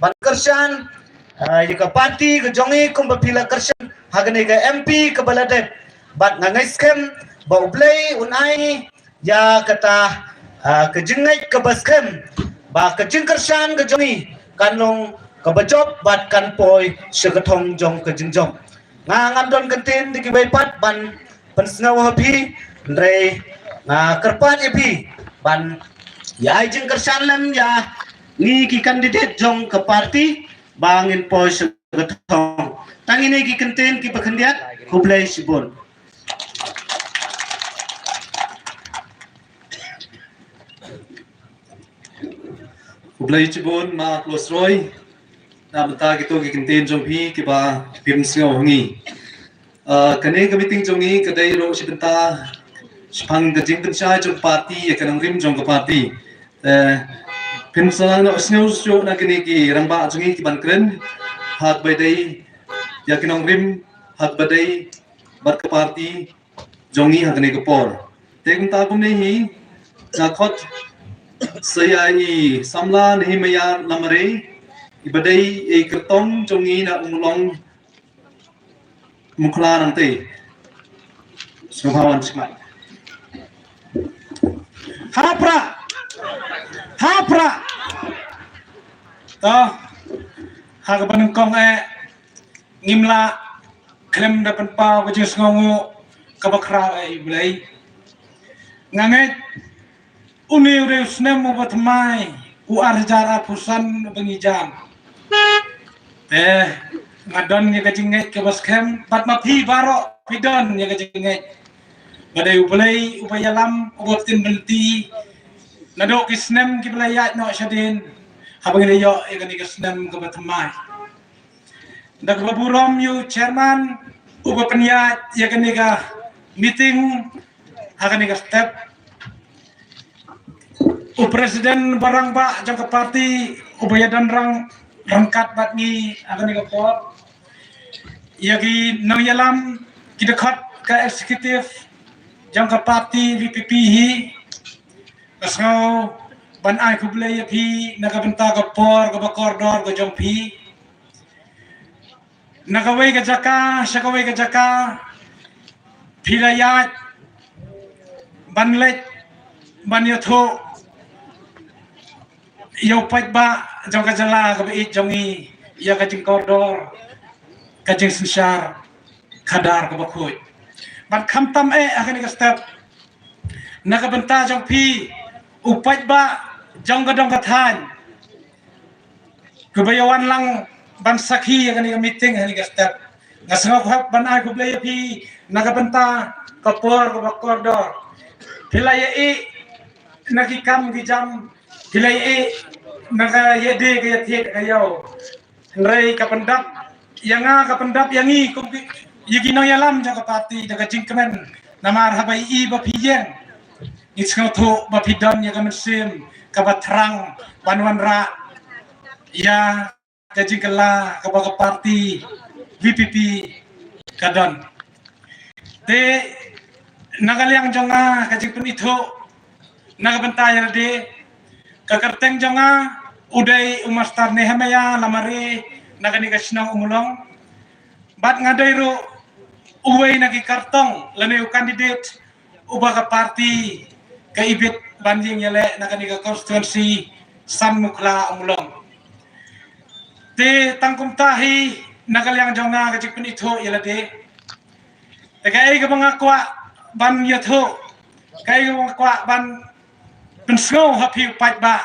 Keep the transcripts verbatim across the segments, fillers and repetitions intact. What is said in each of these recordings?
ban kyrshan, ah, ïa ka party ka jong i kumba phi la kyrshan ha kane ka M P kaba la dep. Bad nga ngeit skhem ba U Blei un ai ïa kata, ah, ka jingngeit kaba skhem ba ka jingkyrshan ka jong i kan long kaba jop bad kan poi sha ka thong jong ka jingjop. Nga ngam don kyntien da kiwei pat ban pynsngew ha phi, hynrei nga kyrpad ïa phi ban ïa ai jingkyrshan lem ïa ngi ki candidate jong ka party ba ngin poi sha ka thong. Tang ine ki kyntien kiba khyndiat, khublei shibun. Khublei shibun ma Klosroi. Na bynta kito ki kyntien jong phi kiba phi pynsngew ha ngi. Ah, kane ka meeting jong ngi ka dei ruh shi bynta shaphang ka jingpynshai jong party ïa ka nongrim jong ka party. Eh, phin sa nang sngew shuh na kine ki rangbah jong ngi ki ban kren ha kaba dei ïa ka nongrim, ha kaba dei bad ka party jong ngi ha kane ka por. Te kumta kumne hi nga khot sa ïa i samla Nehemiah Lamare, iba dei i kyrtong jong ngi na Umlong Mukhla Nangte. Sngewbha wan shmai. Hapra. Hapra. To. Ha kaba nyngkong eh ngim lah khlem da pynpaw ka jingsngewnguh kaba khraw eh ïa U Blei. Nga ngeit une u dei u snem uba thymmai u ar hajar arphew san uba ngi jan. Te nga don ïa ka jingngeit kaba skhem bad ma phi baroh phi don ïa ka jingngeit ba dei U Blei uba ïalam, uba pynbynta naduh ki snem kiba la ïaid noh shadien haba ngi la ïoh ïa kane ka snem kaba thymmai. Da kaba burom ïa u chairman uba pynïaid ïa kane ka meeting ha kane ka step. U president ba rangbah jong ka party uba ïadon rang ryngkat bad ngi ha kane ka por. Ïa ki nongïalam ki dkhot ka executive jong ka party V P P hi. Nga sngew ban ai khublei ïa phi na ka bynta ka por kaba kordor ka jong phi. Na kawei ka jaka sha kawei ka jaka phi la ïaid ban leit ban ïathuh ïa u paidbah jong ka jylla kaba ïeit jong ngi ïa ka jingkordor, ka jingsynshar khadar kaba khuid. Bad khamtam eh ha kane ka step na ka bynta jong phi u paidbah jong ka dong ka thaiñ kaba ïa wan lang ban sakhi ïa kane ka meeting ha kane ka step. Nga sngew khap ban ai khublei ïa phi na ka bynta ka por kaba kordor. Phi la ïa ïeh na ki kam ki jam, phi la ïa ïeh na ka ïa dei ka ïa thied ka ïaw. Hynrei ka pyndap ïa nga, ka pyndap ïa ngi kum ki, ïa ki nongïalam jong ka party da ka jingkmen. Namar haba ïa i ba phi ïeng ngi sngewthuh ba phi don ïa ka mynsiem kaba thrang ban wanrah ïa ka jingkylla kaba ka party V P P ka don. Te na ka liang jong nga ka jingpynithuh na ka bynta ïa lade, ka kyrteng jong nga u dei u Master Nehemiah Lamare na kane ka shnong Umlong. Bad nga dei ruh uwei na ki kyrtong lane u candidate uba ka party ka ibit ban ïeng ïaleh na kane ka constituency San Mukhla Umlong. Te tang kumta hi na ka liang jong nga ka jingpynithuh ïa lade. Te kaei kaba nga kwah ban ïathuh, kaei kaba nga kwah ban pynsngew ha phi u paidbah.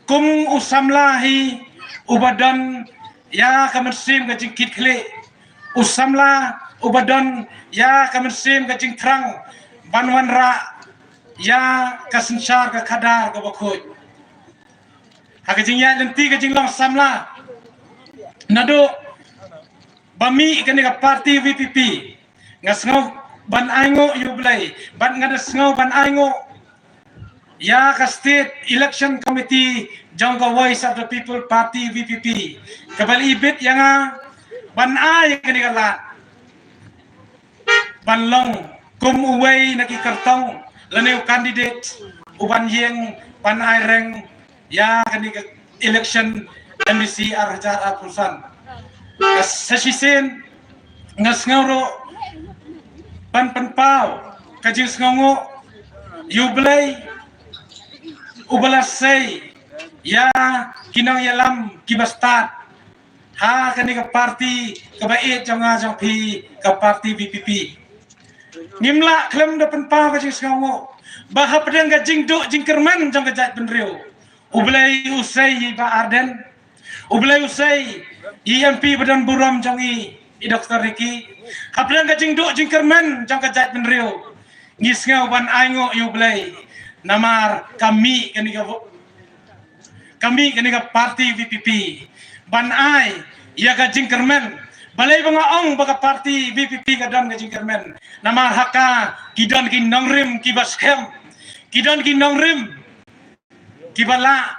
Kum u samla hi uba don ïa ka mynsiem ka jingkitkhlieh, u samla uba don ïa ka mynsiem ka jingthrang ban wanrah ïa ka synshar ka khadar kaba khuid. Ha ka jingïaid lynti ka jinglong samla naduh ba mih kane ka party V P P, nga sngew ban ainguh ïa U Blei bad nga da sngew ban ainguh ïa ka State Election Committee jong ka Voice of the People Party V P P kaba la ibit ïa nga ban ai kane ka lad ban long kum uwei na ki kyrtong lane u candidate uban ïeng ban ai reng ïa kane ka election MDC ar hajar arphew san. Sa shisien nga sngew ruh ban pynpaw ka jingsngewnguh ïa U Blei uba la sei ïa ki nongïalam kiba stad ha kane ka parti kaba ïeit jong nga jong phi, ka parti VPP. Ngim lah khlem da pynpaw ka jingsngewnguh ba hapdeng ka jingduh jingkyrmen jong ka jaitbynriew, U Blei u sei ïa i Bah Ardent, U Blei u sei ïa i MP ba don burom jong ngi, i Doktor Ricky. Hapdeng ka jingduh jingkyrmen jong ka jaitbynriew, ngi sngew ban ainguh ïa U Blei namar ka mih kane ka vo-, ka mih kane ka parti VPP ban ai ïa ka jingkyrmen. Balei ba nga ong ba ka parti VPP ka don ka jingkyrmen? Namar ha ka ki don ki nongrim kiba skhem, ki don ki nongrim kiba lah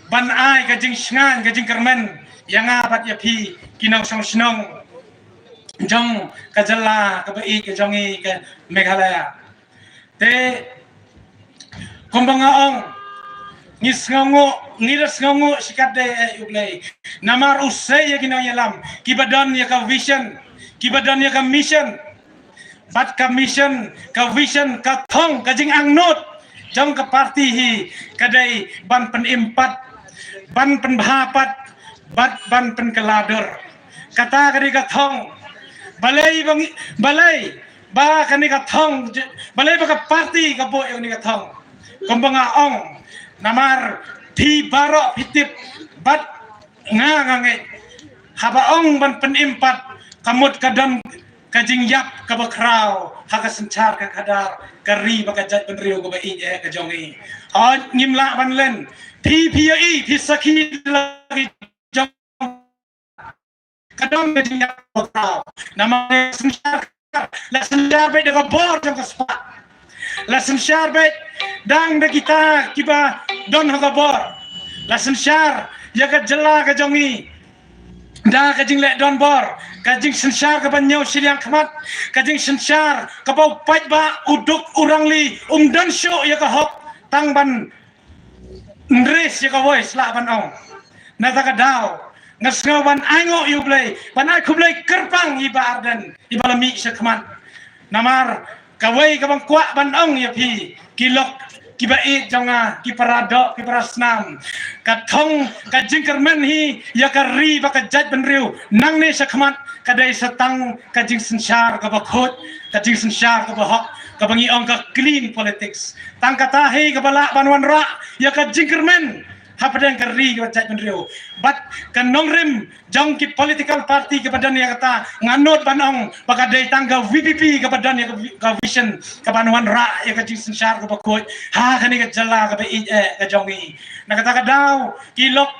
ban ai ka jingshngaiñ, ka jingkyrmen ïa nga bad ïa phi ki nongshong shnong jong ka jylla kaba ïeit ka jong ngi, ka Meghalaya. Te kumba nga ong, ngi sngewnguh, ngi da sngewnguh shikatdei, eh, ïa U Blei. Namar u sei ïa ki nongïalam kiba don ïa ka vision, kiba don ïa ka mission. Bad ka mission, ka vision, ka thong, ka jingangnud jong ka parti hi ka dei ban pynim pat, ban pynbha pat, bad ban pynkylla dur. Kata ka dei ka thong. Balei ba ngi, balei ba kane ka thong, balei ba ka parti ka buh ïa kane ka thong? Kumba nga ong, namar phi baroh phi tip bad nga nga ngeit, haba ong ban pynim pat, ka mut ka don ka jingïap kaba khraw ha ka synshar ka khadar ka ri bad ka jaitbynriew kaba ïeit eh ka jong ngi. Hooid, ngim lah ban len. Phi, phi ïohi, phi sakhi la ki jong, ka don ka jingïap kaba khraw. Namar la synshar, la synshar beit da ka bor jong ka spah. La synshar beit dang da kita kiba don ha ka bor. La synshar ïa ka jylla ka jong ngi da ka jingleh donbor, ka jingsynshar kaba ñiew shiliang khmat, ka jingsynshar kaba u paidbah u duk u rangli um don shuh ïa ka hok tang ban nris ïa ka Voice, lah ban ong. Na kata ka daw nga sngew ban ainguh ïa U Blei, ban ai khublei kyrpang ïa i Bah Ardent iba la mih sha khmat. Namar kawei kaba nga kwah ban ong ïa phi ki lok kiba ïeit jong nga, ki para doh, ki para snam, ka thong, ka jingkyrmen hi ïa ka ri bad ka jaitbynriew nangne sha khmat ka dei sa tang ka jingsynshar kaba khuid, ka jingsynshar kaba hok, kaba ngi ong ka clean politics. Tang kata hi kaba lah ban wanrah ïa ka jingkyrmen hapdeng ka ri bad ka jaitbynriew. Bad ka nongrim jong ki political party kaba don ïa kata, nga nud ban ong ba ka dei tang ka VPP kaba don ïa ka vi-, ka vision kaban wanrah ïa ka jingsynshar kaba khuid ha kane ka jylla kaba ïeit eh ka jong ngi. Na kata ka daw ki lok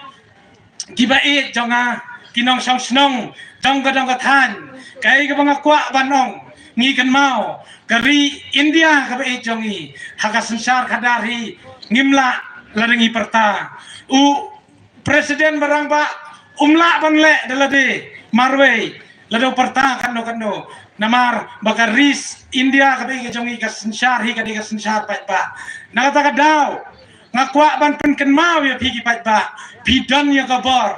kiba ïeit jong nga, ki nongshong shnong jong ka dong ka thaiñ, kaei kaba nga kwah ban ong, ngi kynmaw ka ri India kaba ïeit jong ngi, ha ka synshar khadar hi ngim lah lada ngi pyrta. U President ba rangbah um lah ban leh da lade marwei lada u pyrta katno katno. Namar ba ka ri India kaba ïeit ka jong ngi, ka synshar hi ka dei ka synshar paidbah. Na kata ka daw nga kwah ban pynkynmaw ïa phi ki paidbah, phi don ïa ka bor,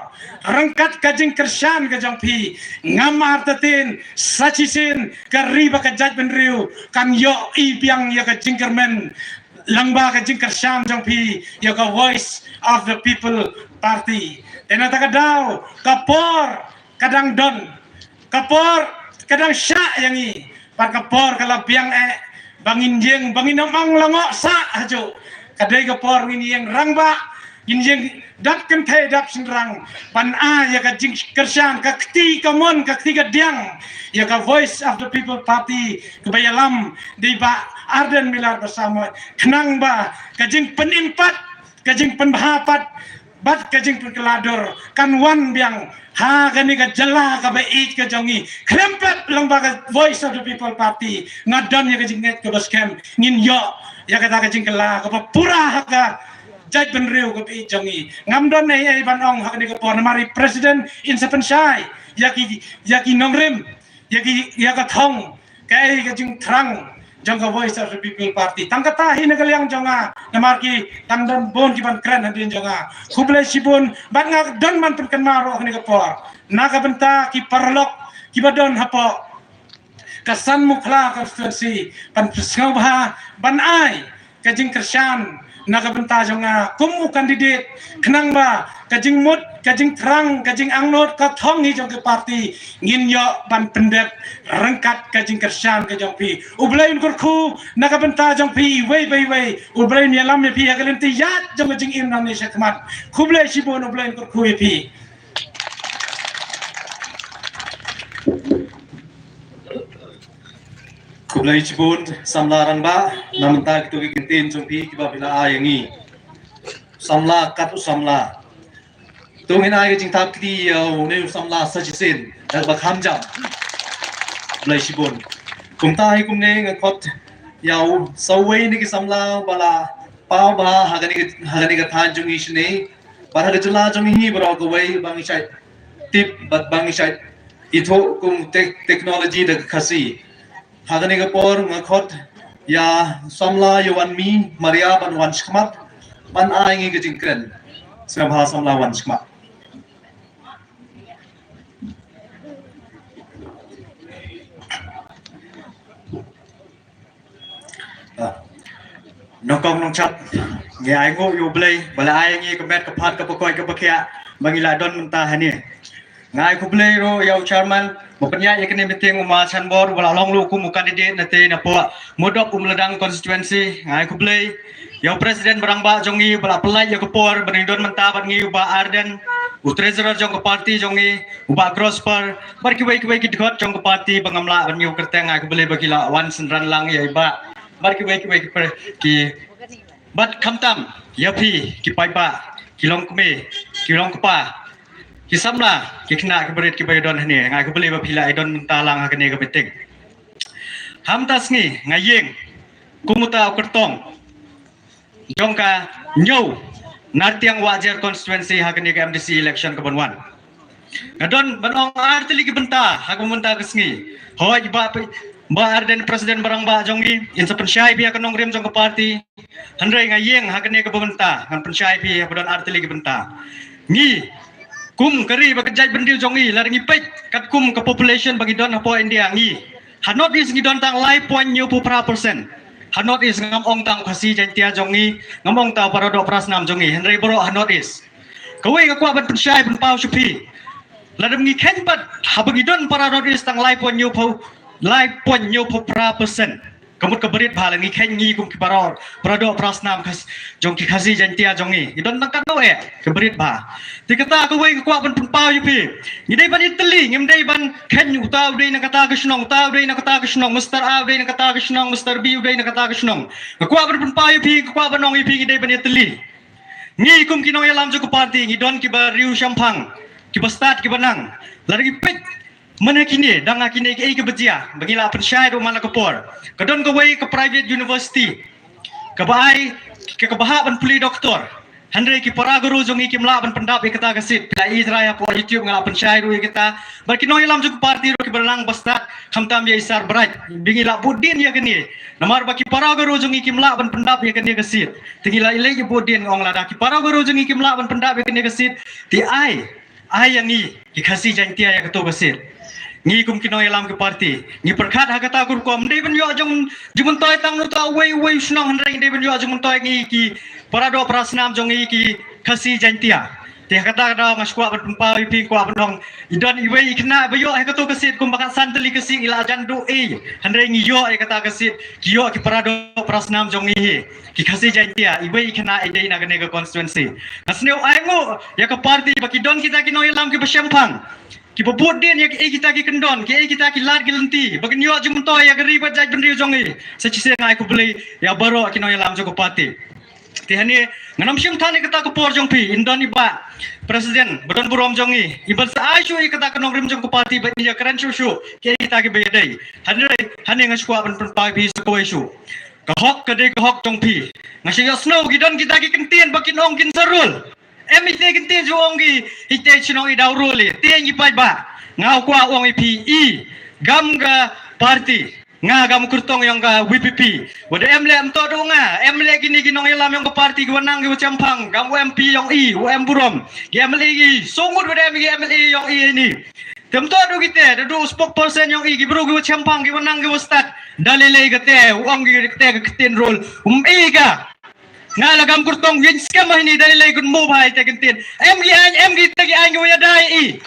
ryngkat ka jingkyrshan ka jong phi, ngam artatien, sa shisien ka ri bad ka jaitbynriew kan ïohi biang ïa ka jingkyrmen lyngba ka jingkyrshan jong phi ïa ka Voice of the People Party. Te na kata ka daw ka por ka dang don, ka por ka dang shah ïa ngi, bad ka por ka la biang eh ba ngin ïeng, ba ngin ym ong la ngoh sah hajuh. Ka dei ka por ngin ïeng rangbah, ngin ïeng dap kynthei dap shynrang ban ai ïa ka jingkyrshan, ka kti kamon, ka kti kadiang ïa ka Voice of the People Party kaba ïalam da i Bah Ardent Miller Basaiawmoit, khnang ba ka jingpynim pat, ka jingpynbha pat bad ka jingpynkylla dur kan wan biang ha kane ka jylla kaba ïeit ka jong ngi. Khlem pat lyngba ka Voice of the People Party, nga don ïa ka jingngeit kaba skhem ngin ïoh ïa kata ka jingkylla kaba pura ha ka jaitbynriew kaba ïeit jong ngi. Ngam don ei ei ban ong ha kane ka por namar i President in sa pynshai ïa ki, ïa ki nongrim, ïa ki, ïa ka thong, kaei ka jingthrang, jong ka Voice of the People Party. Tang kata hi na ka liang jong nga, namar ki tang don bun ki ban kren hadien jong nga. Khublei shibun, bad nga don ban pynkynmaw ruh ha kane ka por. Na ka bynta ki paralok, ki ba don hapoh ka San Mukhla constituency, ban pynsngewbha, ban ai ka jingkyrshan na ka bynta jong nga kum u candidate, khnang ba ka jingmut, ka jingthrang, ka jingangnud, ka thong hi jong ka party, ngin ïoh ban pyndep ryngkat ka jingkyrshan ka jong phi. U Blei un kyrkhu na ka bynta jong phi iwei pa iwei. U Blei un ïalam ïa phi ha ka lynti ïaid jong ka jingim nangne shakhmat. Khublei shibun, U Blei un kyrkhu ïa phi. Khublei shibun samla rangbah, na mynta kito ki kyntien jong phi kiba phi la ai ïa ngi. Samla kat u samla. To ngin ai ka jingthap kti ïa une u samla sa shisien, da kaba kham jam. Khublei shibun. Kumta hi kumne nga khot ïa u sa uwei na ki samla ba la paw bha ha kane ka, ha kane ka thaiñ jong ngi shane. Bad ha ka jylla jong ngi hi baroh kawei ba ngi shait tip, bad ba ngi shait ithuh kum tek-, technology da ka Khasi. Ha kane ka por nga khot ïa samla ïa u Wanmi Maria ban wan shakhmat, ban ai ngi ka jingkren. Sngewbha samla wan shakhmat. Ah. Nongkong nongchap, ngi ai nguh ïa U Blei ba la ai ngi ka met ka phad ka pakoi ka pakhiah ba ngi la don mynta hangne. Nga ai khublei ruh ïa u chairman ba pynïaid ïa kane meeting, u Ma Chanbor, ba la long ruh kum u candidate na te na poh Murdop Umladang constituency. Nga ai khublei ïa u president ba rangbah jong ngi ba la pynlait ïa ka por ba ngi don mynta bad ngi, u Bah Ardent, u treasurer jong ka party jong ngi, u Bah Grosper, bad kiwei kiwei ki dkhot jong ka party ba ngam lah ban ïoh kyrteng. Nga ai khublei ba ki la wan synran lang ïa i Bah, bad kiwei kiwei ki pre-, ki, bad khamtam ïa phi ki paidbah, ki longkmie, ki longkpa, ki samla, ki khynnah ki barit kiba ïadon hangne. Nga ai khublei ba phi la ïadon mynta lang ha kane ka meeting. Ha mynta sngi nga ïeng kum uta u kyrtong jong ka Hynñiew Nartiang Wahjer constituency ha kane ka M D C election kaban wan. Nga don ban ong ar tylli ki bynta ha ka mynta ka sngi. Hooid, Bah, Bah Ardent, president ba rangbah jong ngi, in sa pynshai phi ha ka nongrim jong ka party. Hynrei nga ïeng ha kane ka bynta ngan pynshai phi ha ba don ar tylli ki bynta. Ngi kum ka ri bad ka jaitbynriew jong ngi, lada ngi peit katkum ka population ba ngi don hapoh India, ngi ha North East ngi don tang lai point hynñiewphew phra percent. Ha North East, ngam ong tang Khasi Jaiñtia jong ngi, ngam ong tang para doh para snam jong ngi, hynrei baroh ha North East. Kawei nga kwah ban pynshai pynpaw sha phi. Lada ngi kheiñ pat haba ngi don para North East tang lai point hynñiewphew, lai point hynñiewphew phra percent. Ka mut ka barit bha. Lada ngi kheiñ ngi kum ki para, para doh para snam Khas-, jong ki Khasi Jaiñtia jong ngi, ngi don tang katno eh, ka barit bha. Te kata kawei nga kwah ban pynpaw ïa phi. Ngi dei ban ïatylli, ngim dei ban kheiñ uta u dei na kata ka shnong, uta u dei na kata ka shnong, Mister A u dei na kata ka shnong, Mister B u dei na kata ka shnong. Nga kwah ban pynpaw ïa phi, nga kwah ban ong ïa phi, ngi dei ban ïatylli. Ngi kum ki nongïalam jong ka party ngi don kiba riewshemphang, kiba stad, kiba nang. Lada ngi peit mynne kine, dang ha kine kiei kiba jia ba ngi la pynshai ruh man la ka por. Ka don kawei ka private university kaba ai ka, kaba hap ban pule doktor. Hynrei ki para guru jong ngi kim lah ban pyndap ïa kata ka seat. Phi la ïohi trai hapoh YouTube nga la pynshai ruh ïa kata. Bad ki nongïalam jong ka party ruh kiba nang ba stad, khamtam ïa i Sir Bright, ba ngi la bud dien ïa kane. Namar ba ki para guru jong ngi kim lah ban pyndap ïa kane ka seat. Te ngi la leit ïa bud dien, nga ong lada ki para guru jong ngi kim lah ban pyndap ïa kane ka seat, te ai, ai ïa ngi ki Khasi Jaiñtia ïa kato ka seat. Ngi kum ki nongïalam ka party ngi pyrkhat ha kata ka rukom. Ym dei ban ïoh jong, jingmyntoi tang uta uwei uwei u shnong, hynrei ngi dei ban ïoh jingmyntoi ngi ki para doh para snam jong ngi ki Khasi Jaiñtia. Te ha kata ka daw nga shu kwah ban pynpaw ïa phi, kwah ban ong, i don iwei i khynnah ba ïoh ïa kato ka seat, kumba ka san tylli ka seat ngi la jan duh ei, hynrei ngi ïoh ïa kata ka seat, ki ïoh ki para doh para snam jong ngi hi, ki Khasi Jaiñtia, iwei i khynnah i dei na kane ka constituency. Nga sngew ai nguh ïa ka party ba ki don kita ki nongïalam kiba shemphang, kiba bud dien ïa kiei kita ki kyndon, kiei kita ki lad ki lynti, ba kin ïoh jingmyntoi ïa ka ri bad jaitbynriew jong ngi. Sa shisien nga ai khublei ïa baroh ki nongïalam jong ka party. Te hangne ngan ym shim than ïa kata ka por jong phi, in don i Bah President ba don burom jong ngi, i ban sa ai shuh ïa kata ka nongrim jong ka party ba in ïakren shuh shuh kiei kita kiba ïadei. Hynrei hangne nga shu kwah ban pynpaw ïa phi sa kawei shuh. Ka hok ka dei ka hok jong phi. Nga shu ïohsngew ki don kita ki kyntien ba kin ong kin sa rule. Em, ite ki kyntien shu ong ki, ite shnong i daw rule, ite ngi paidbah. Nga kwah ong ïa phi, i gam ka party Nga kam u kyrtong yong ka V P P. Wat em leh em to do nga. Em leh kini ki nongïalam yong ka party ki wa nang ki wa chemphang. Kam u M P yong i, u em burom. Ki M L A ki. Sungut wat em ki M L A yong i ni. Tem to do kite, da do spokesperson yong i ki bru ki wa chemphang ki wa nang ki wa stad. Da lei lei kate, u ong ki kate ka ktien rul. Um i ka. Nga la kam kyrtong yin skhem ma hini da lei lei kun mo bhai te ktien. Em ki ain, em ki te ki ain ki wa ya dai i.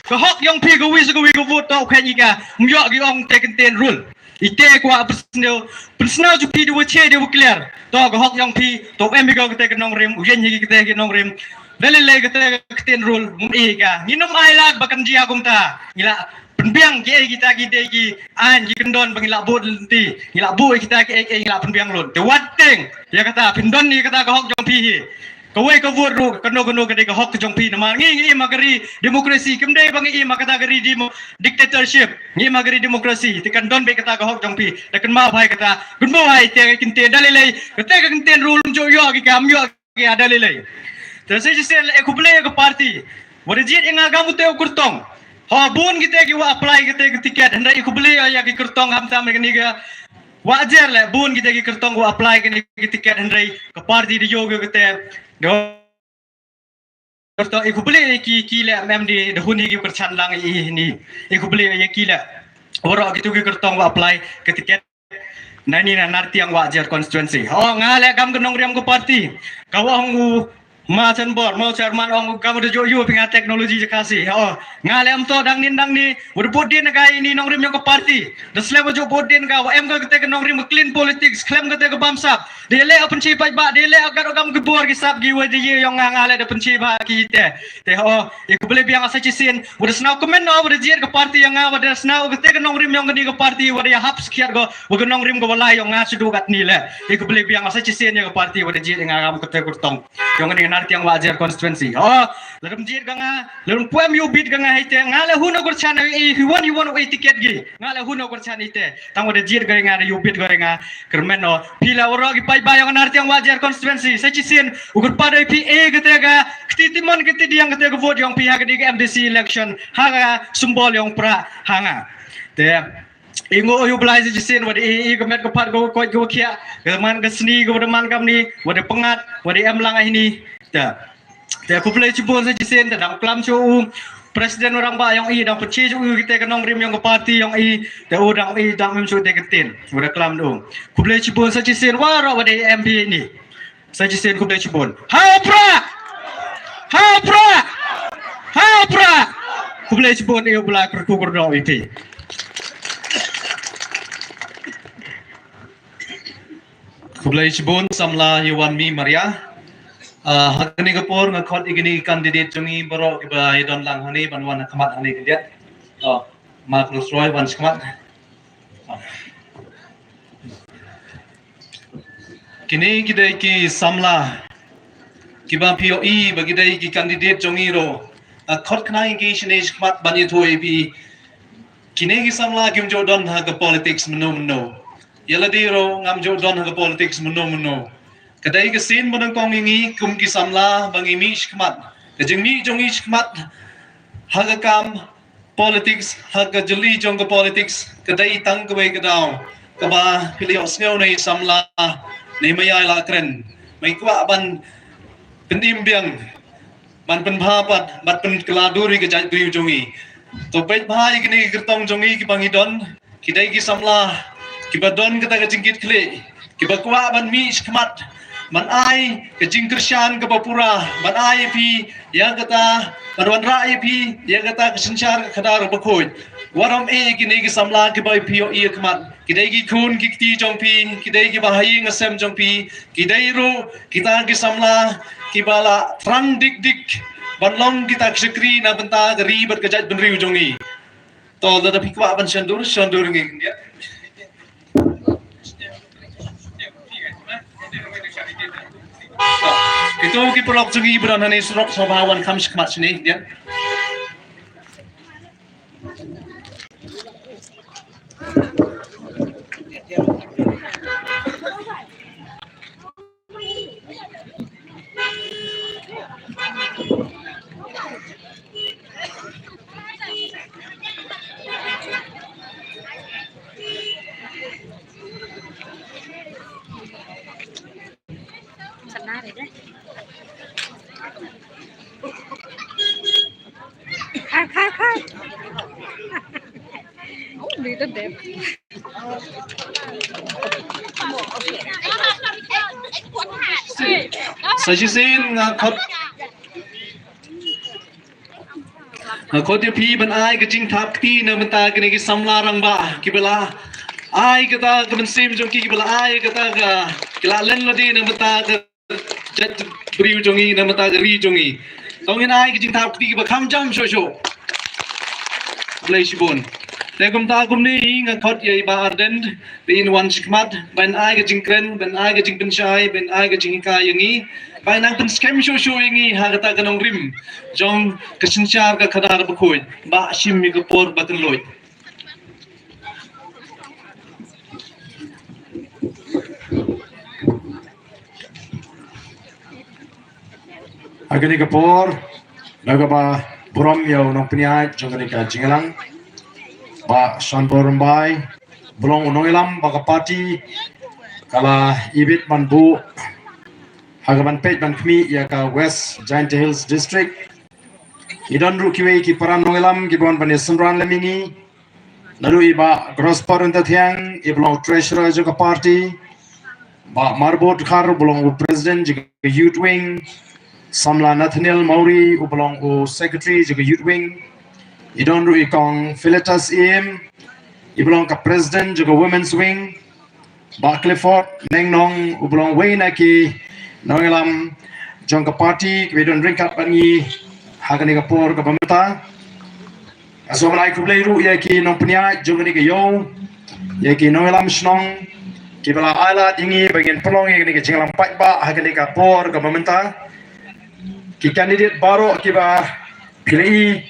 Ka hok yong phi ka wi sa ka wi ka vote to khen i ka. Myo ki ong te ktien rul. Ite kwah pynsniew, pynsniew ju phi de wa che de wa clear. To ka hok yong phi, to em hi ka kate ka nongrim, u yen hi kate ka nongrim. Lei lei kate ka ktien rul, um i ka. Ngi num ai lad ba kan jia kumta. Ngi la pynbiang ki ei kita ki dei ki ain ki kyndon ba ngi la bud lynti. Ngi la bud kita ki ei ei ngi la pynbiang lut. Te wat teng, ya kata pyndon ni kata ka hok jong phi hi. Kawei ka vote ruh, kano kano ka dei ka hok jong phi namar ngi ngi im ha ka ri democracy, kim dei ba ngi im ha kata ka ri demo-, dictatorship, ngi im ha ka ri democracy, te kan don beit kata ka hok jong phi, da kynmaw bha ïa kata, kynmaw bha ïa te ka ktien da lei lei, kata ka ktien rul um ju ïoh ki kam ïoh ki da lei lei. Te sa shisien leh khublei ïa ka party, wat da jied ïa nga kam u te u kyrtong. Ha bun kite ki wa apply kite ki ticket, hynrei khublei ïa ki kyrtong ham tam ïa kani ka Wa jer leh bun kita ki kyrtong wa apply kani ki ticket hynrei ka party da ïoh ki kate. Da kyrtong i khublei ki ki leh mem di da hun hi ki kyrchan lang i ni. I khublei i ki leh. Waroh kitu ki kyrtong wa apply ka ticket. Na ni na Nartiang wa jer constituency. Oh nga leh kam ka nongrim ka party. Ka wa ong u Ma Chanbor, ma chairman ong ka mut ju yu phi nga technology ja Khasi. Oh, nga leh am to dang nin dang ni. Wa da bud din ka ini nongrim yong ka party. Da slem ju bud din ka wa em ka kate ka nongrim ka clean politics, khlem kate ka bamsap. Dei leh open chi paidbah, dei leh ka kam ki bor ki sap ki wa dei yong nga nga leh da pynchi ba ki te. Te oh, i khublei biang sa chi sien. Wa da snaw comment no, wa da jied ka party yong nga, wa da snaw kate ka nongrim yong kani ka party, wa da ya hap skiat ko, wa ka nongrim ko wa lai yong nga shudu kat ni leh. I khublei biang sa chi sien ya ka party, wa da jied nga kam kate kurtong. Yong kani Nartiang wa jer constituency. Oh, la dum jied ka nga, la dum puem yu bit ka nga hei te, nga leh hun o kyrchan i, i wan i wan i ticket gi. Nga leh hun o kyrchan i te. Tang wa da jied ka nga da yu bit ka nga kyrmen o. Phi la waroh ki paidbah yong Nartiang wa jer constituency. Sa chi sien, u kyrpad i phi e kate ka, kti timon kti diang kate ka vote yong phi ha kani ka M D C election. Ha ka symbol yong pra ha nga. Te, i ngo yu blai sa chi sien, wa da i, i ka met ka pat ko ko ko khia. Ka man ka sni ko da man kam ni, wa da pyngat, wa da em lang ai ni. Te. Te khublei chibun sa chi sien, te dang klam chu u President wa rangbah yong i, dang pynchi chu u kite ka nongrim yong ka party yong i, te u dang i dang mem chu te ka tin. Wa da klam du. Khublei chibun sa chi sien, waroh wa da M P ni. Sa chi sien khublei chibun. Ha pra! Ha pra! Ha pra! Khublei chibun i u blai kyrku kyrdoh i phi. Khublei chibun samla Yuan Mi Maria. Ah, ha kani ka por nga khot i kini candidate jong i baroh kiba i don lang hani ban wan khmat hani kyndiat. Oh, Mark Rolls Royce wan khmat. Kini ki dei ki samla kiba phi ïohi ba ki dei ki candidate jong i ruh. Ah, khot khnang ki shane khmat ban ïathuh ïa phi. Kini ki samla kim ju don ha ka politics mynno mynno. Ïa lade ruh ngam ju don ha ka politics mynno mynno. Ka dei ka sien ba nyngkong ïa ngi kum ki samla ba ngi mih khmat. Ka jingmih jong ngi khmat ha ka kam politics, ha ka jylli jong ka politics, ka dei tang kawei ka daw kaba phi la ïohsngew na i samla, na i Maya Lahkren. Mei kwah ban pynim biang, ban pynbha pat, ban pynkylla dur ïa ka jaitbynriew jong ngi. To peit bha ïa kine ki kyrtong jong ngi kiba ngi don, ki dei ki samla kiba don kata ka jingkitkhlieh, kiba kwah ban mih shakhmat, ban ai ka jingkyrshan kaba pura, ban ai ïa phi ïa kata, ban wanrah ïa phi ïa kata ka synshar ka khadar bakhuid. Wat ym eh ïa kine ki samla kiba phi ïohi ïa khmat. Ki dei ki khun ki kti jong phi, ki dei kiba ha ïing ha sem jong phi, ki dei ruh kita ki samla kiba la thrang dik dik ban long kita ki shakri na bynta ka ri bad ka jaitbynriew jong ngi. To, lada phi kwah ban shon dur, shon dur ngi khyndiat. Kito ki paralok jong ngi ba don hangne, surok sngewbha wan kham shakhmat shane khyndiat. Khai, khai, khai. Ong di te dep. Sa shisien nga khot, nga khot ïa phi ban ai ka jingthap kti na bynta kine ki samla rangbah kiba la ai kata ka mynsiem jong ki, kiba la ai kata ka, ki la len lade na bynta ka jaitbynriew jong ngi, na bynta ka ri jong ngi. To ngin ai ka jingthap kti kiba kham jam shuh shuh. Khublei shibun. Te kumta kumne nga khot ïa i Bah Ardent ba in wan shakhmat ban ai ka jingkren, ban ai ka jingpynshai, ban ai ka jinghikai ïa ngi, ban nang pynskhem shuh shuh ïa ngi ha kata ka nongrim jong ka synshar ka khadar bakhuid. Bah, shim ïa ka por ba kynluid. Ha kane ka por, da kaba burom ïa u nongpynïaid jong kane ka jingïalang, Bah Shanbor Rymbai, ba long u nongïalam ba ka party ka la ibit ban buh ha kaban peit ban khmih ïa ka West Jaintia Hills District. Ngi don ruh kiwei ki para nongïalam kiba wan ban ïasynran lem ïa ngi. Naduh i Bah Grospor Yntathiang, i ba long treasurer jong ka party. Bah Marbot Khar, u ba long u president jong ka Youth Wing. Samla Nathaniel Mawrie, u ba long u secretary jong ka Youth Wing. I don ruh i Kong Philetus Im, i ba long ka president jong ka Women's Wing. Bah Clifford Mengnong, u ba long uwei na ki nongïalam jong ka party, kiba don ryngkat bad ngi ha kane ka por kaba mynta. Nga sngewbha ban ai khublei ruh ïa ki nongpynïaid jong kane ka ïew, ïa ki nongïalam shnong kiba la ai lad ïa ngi ba ngin pynlong ïa kane ka jingïalang paidbah ha kane ka por kaba mynta. Ki candidate baroh kiba phi la ïohi,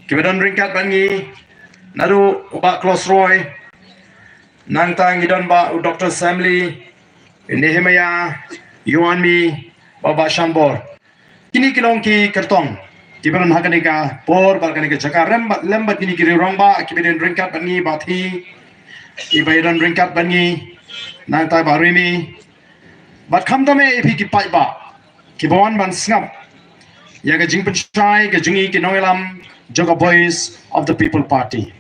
kiba don ryngkat bad ngi, naduh u Bah Klosroy, nangta ngi don Bah u Doctor Samli, Nehemiah, Yoanmi, Bah, Bah Shanbor. Kine ki long ki kyrtong kiba don ha kane ka por bad kane ka jaka, lem bad, lem bad kine ki rangbah kiba don ryngkat bad ngi, Bah Thi, kiba don ryngkat bad ngi, nangta Bah Rimi. Bad khamtam eh ïa phi ki paidbah kiba wan ban sngap ïa ka jingpynshai ka jong ngi ki nongïalam jong ka Voice of the People Party.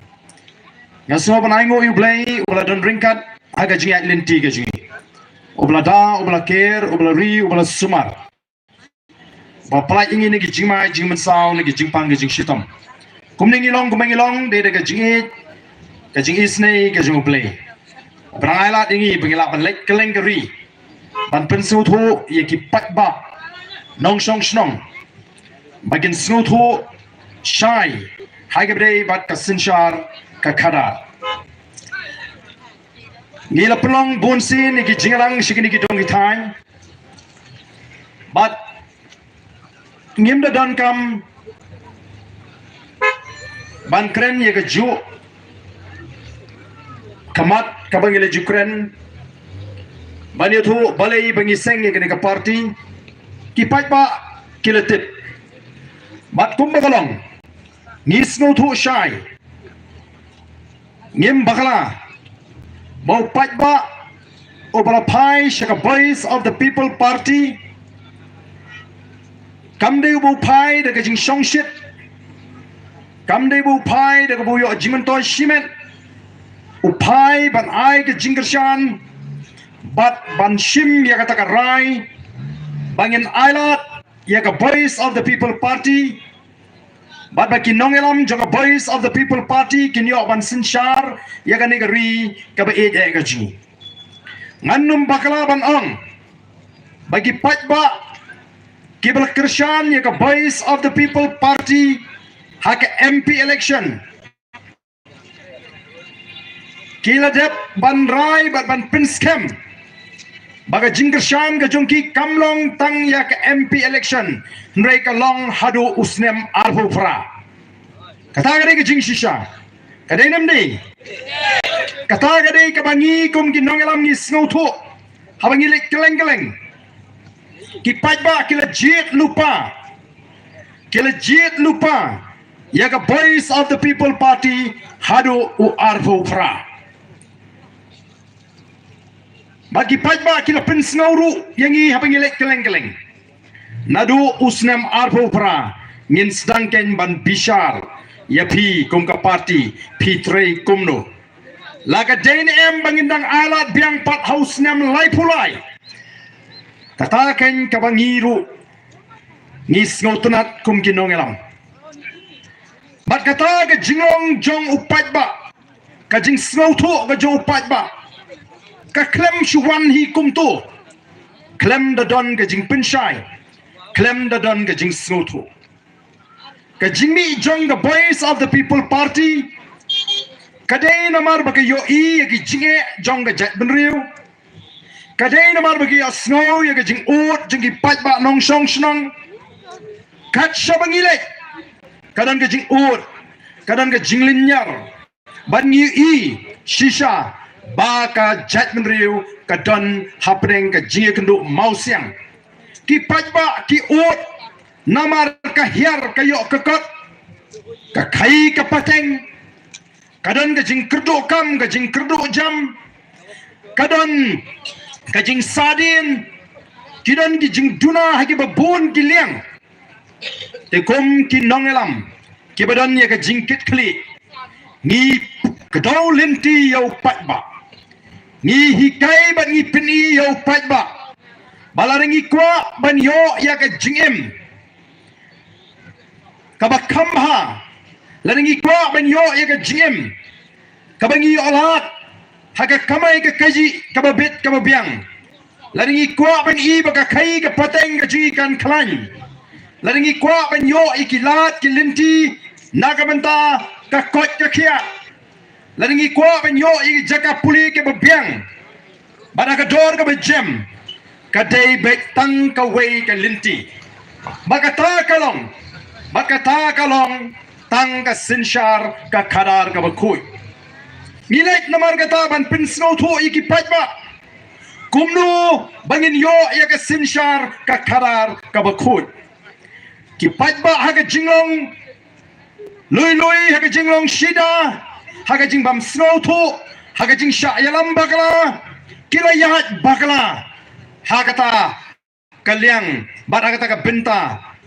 Nga sngewbha ban ai nguh ïa U Blei uba la don ryngkat ha ka jingïaid lynti ka jong ngi, uba la da, uba la ker, uba la ri, uba la sumar, ba pynlait ïa ngi na ki jingmai jingmynsaw, na ki jingpang ki jingshitom. Kumne ngi long kumba ngi long dei da ka jingïeit, ka jingisynei ka jong U Blei, ba la ai lad ïa ngi ba ngi lah ban leit kylleng ka ri ban pynsngewthuh ïa ki paidbah nongshong shnong ba kin sngewthuh shai ha kaba ïadei bad ka synshar ka khadar. Ngi la pynlong bun sien ïa ki jingïalang sha kine ki dong ki thaiñ, bad ngim da donkam ban kren ïa kajuh ka mat kaba ngi la ju kren ban ïathuh balei ba ngi seng ïa kane ka party. Ki paidbah ki la tip, bad kumba ka long ngi sngewthuh shai. Ngim bakla ba u paidbah uba la phai sha ka Voice of the People Party kam dei uba u phai da ka jingshongshit, kam dei uba u phai da kaba u ïoh jingmyntoi shimet. U phai ban ai ka jingkyrshan bad ban shim ïa kata ka rai ba ngin ailad ïa ka Voice of the People Party, bad ba ki nongïalam jong ka Voice of the People Party kin ïoh ban synshar ïa kane ka ri kaba ïeit eh ka jong ngi. Ngan ym bakla ban ong ba ki paidbah kiba la kyrshan ïa ka Voice of the People Party ha ka M P election ki la dep ban rai bad ban pynskhem ba ka jingkyrshan ka jong ki kam long tang ïa ka M P election, hynrei ka long haduh u snem arphew phra. Kata ka dei ka jingshisha. Ka dei ne ym dei? Kata ka dei kaba ngi kum ki nongïalam ngi sngewthuh haba ngi leit kylleng kylleng. Ki paidbah ki la jied lypa, ki la jied lypa ïa ka Voice of the People Party haduh u arphew phra. Bad ki paidbah ki la pynsngew ruh ïa ngi haba ngi leit kylleng kylleng. Naduh u snem arphew phra ngin sdang kein ban bishar ïa phi kum ka party, phi trei kumno. La ka dei ne em ba ngin dang ailad biang pat ha u snem laiphew lai, kata kein kaba ngi ruh ngi sngewtynnat kum ki nongïalam. Bad kata ka jinglong jong u paidbah, ka jingsngewthuh ka jong u paidbah, ka khlem shu wan hi kumto. Khlem da don ka jingpynshai, khlem da don ka jingsngewthuh. Ka jingmih jong ka Voice of the People Party ka dei namar ba ka ïohi ïa ki jingeh jong ka jaitbynriew. Ka dei namar ba ki ïohsngew ïa ka jingud jong ki paidbah nongshong shnong. Kat shaba ngi leit, ka don ka jingud, ka don ka jinglynñiar, ban ngi ïohi shisha ba ka jaitbynriew ka don hapdeng ka jingïakynduh mawsiang. Ki paidbah ki ud namar ka hiar ka ïoh ka kot, ka khaïi ka pateng, ka don ka jingkyrduh kam, ka jingkyrduh jam, ka don ka jingsahdien, ki don ki jingduna ha kiba bun ki liang. Te kum ki nongïalam kiba don ïa ka jingkitkhlieh, ngi kdew lynti ïa u paidbah, ngi hikai bad ngi pyni ïa u paidbah ba lada ngi kwah ban ïoh ïa ka jingim kaba kham bha, lada ngi kwah ban ïoh ïa ka jingim kaba ngi ïoh lad ha ka kamai ka kajih kaba bit kaba biang, lada ngi kwah ban i ba ka khaïi ka pateng ka jong ngi kan khlaiñ, lada ngi kwah ban ïoh ïa ki lad ki lynti na ka bynta ka koit ka khiah, lada ngi kwah ban ïoh ïa ki jaka pule kaba biang bad ha ka dor kaba jem, ka dei beit tang kawei ka lynti. Ba kata ka long, ba kata ka long tang ka synshar ka khadar kaba khuid. Ngi leit namar kata ban pynsngewthuh ïa ki paidbah kumno ba ngin ïoh ïa ka synshar ka khadar kaba khuid. Ki paidbah ha ka jinglong lui lui, ha ka jinglong shida, ha ka jingbym sngewthuh, ha ka jingshah ïalam bakla, ki la ïaid bakla ha kata ka liang bad ha kata ka bynta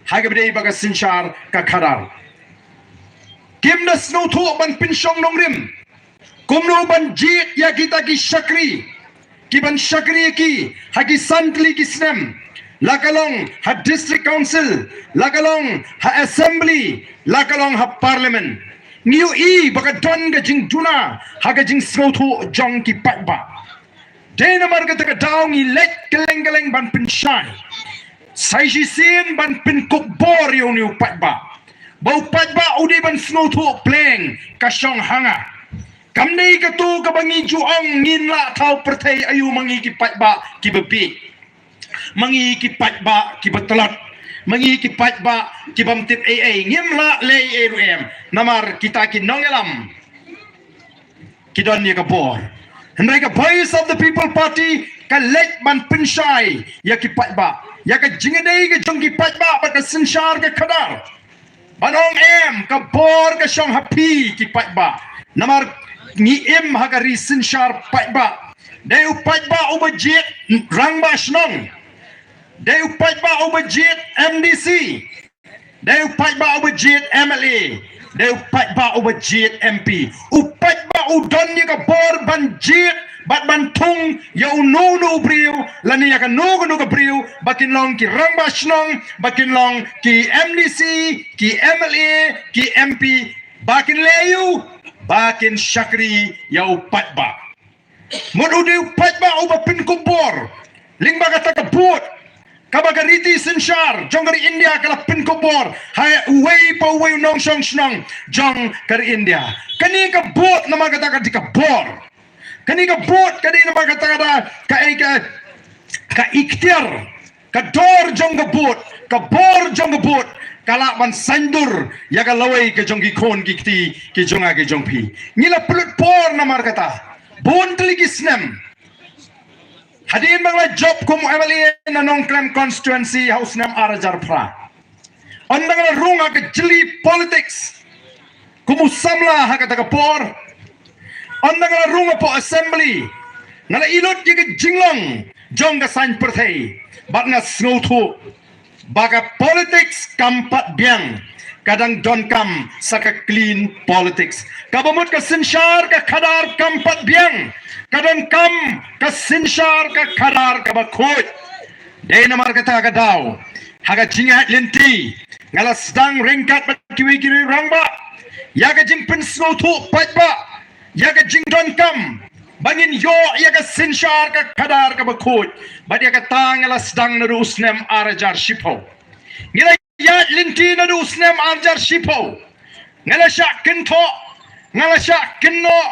ha kaba dei ba ka synshar ka khadar. Kim da sngewthuh ban pynshong nongrim kumno ban jied ïa kita ki shakri, ki ban shakri ïa ki ha ki san tylli ki snem, la ka long ha District Council, la ka long ha Assembly, la ka long ha Parliament. Ngi ïohi ba ka don ka jingduna ha ka jingsngewthuh jong ki paidbah. Dei namar kata ka daw ngi leit kylleng kylleng ban pynshai, sa shisien ban pynkup bor ïa une u paidbah, ba u paidbah u dei ban sngewthuh pleng ka shong ha nga. Kam dei kato kaba ngi ju ong ngin lah thaw pyrthei aïu ma ngi ki paidbah kiba bieit, ma ngi ki paidbah kiba tlot, ma ngi ki paidbah kibym tip ei ei, ngim lah leh ei ruh em. Namar kita ki nongïalam ki don ïa ka bor. Hynrei ka Voice of the People Party ka leit ban pynshai ïa ki paidbah, ïa ka jingïadei ka jong ki paidbah bad ka synshar ka khadar. Ban ong em, ka bor ka shong ha phi ki paidbah. Namar ngi im ha ka ri synshar paidbah. Dei u paidbah uba jied rangbah shnong, dei u paidbah uba jied M D C, dei u paidbah uba jied M L A, dei u paidbah uba jied M P. U paidbah u don ïa ka bor ban jied bad ban thung ïa uno uno u briew lane ïa kano kano ka briew, ba kin long ki rangbah shnong, ba kin long ki M D C, ki M L A, ki M P, ba kin leh aïu? Ba kin shakri ïa u paidbah. Mut u dei u paidbah uba pynkup bor lyngba kata ka vote kaba ka riti synshar jong ka ri India ka la pynkup bor ha uwei pa uwei u nongshong shnong jong ka ri India. Kane ka vote namar kata ka dei ka bor. Kane ka vote ka dei namar kata ka da ka ei ka, ka ikhtiar, ka dor jong ka vote, ka bor jong ka vote, ka lah ban saiñdur ïa ka lawei ka jong ki khun ki kti ki jong nga ki jong phi. Ngi la pynlut por namar kata bun tylli ki snem. Hadien ba nga la jop kum u M L A na Nongklem constituency ha u snem ar hajar phra, ynda nga la rung ha ka jylli politics kum u samla ha kata ka por, ynda nga la rung hapoh assembly, nga la ïohi lut ïa ka jinglong jong ka saiñ pyrthei bad nga sngewthuh ba ka politics kam pat biang, ka dang donkam sa ka clean politics. Kaba mut ka synshar ka khadar kam pat biang, ka donkam ka synshar ka khadar kaba khuid. Dei namar kata ka daw, ha ka jingïaid lynti, nga la sdang ryngkat bad kiwei kiwei rangbah ïa ka jingpynsngewthuh paidbah ïa ka jingdonkam ba ngin ïoh ïa ka synshar ka khadar kaba khuid. Bad ïa kata nga la sdang naduh u snem ar hajar shiphew. Ngi la ïaid lynti naduh u snem ar hajar shiphew. Nga la shah kynthoh, nga la shah kynnoh,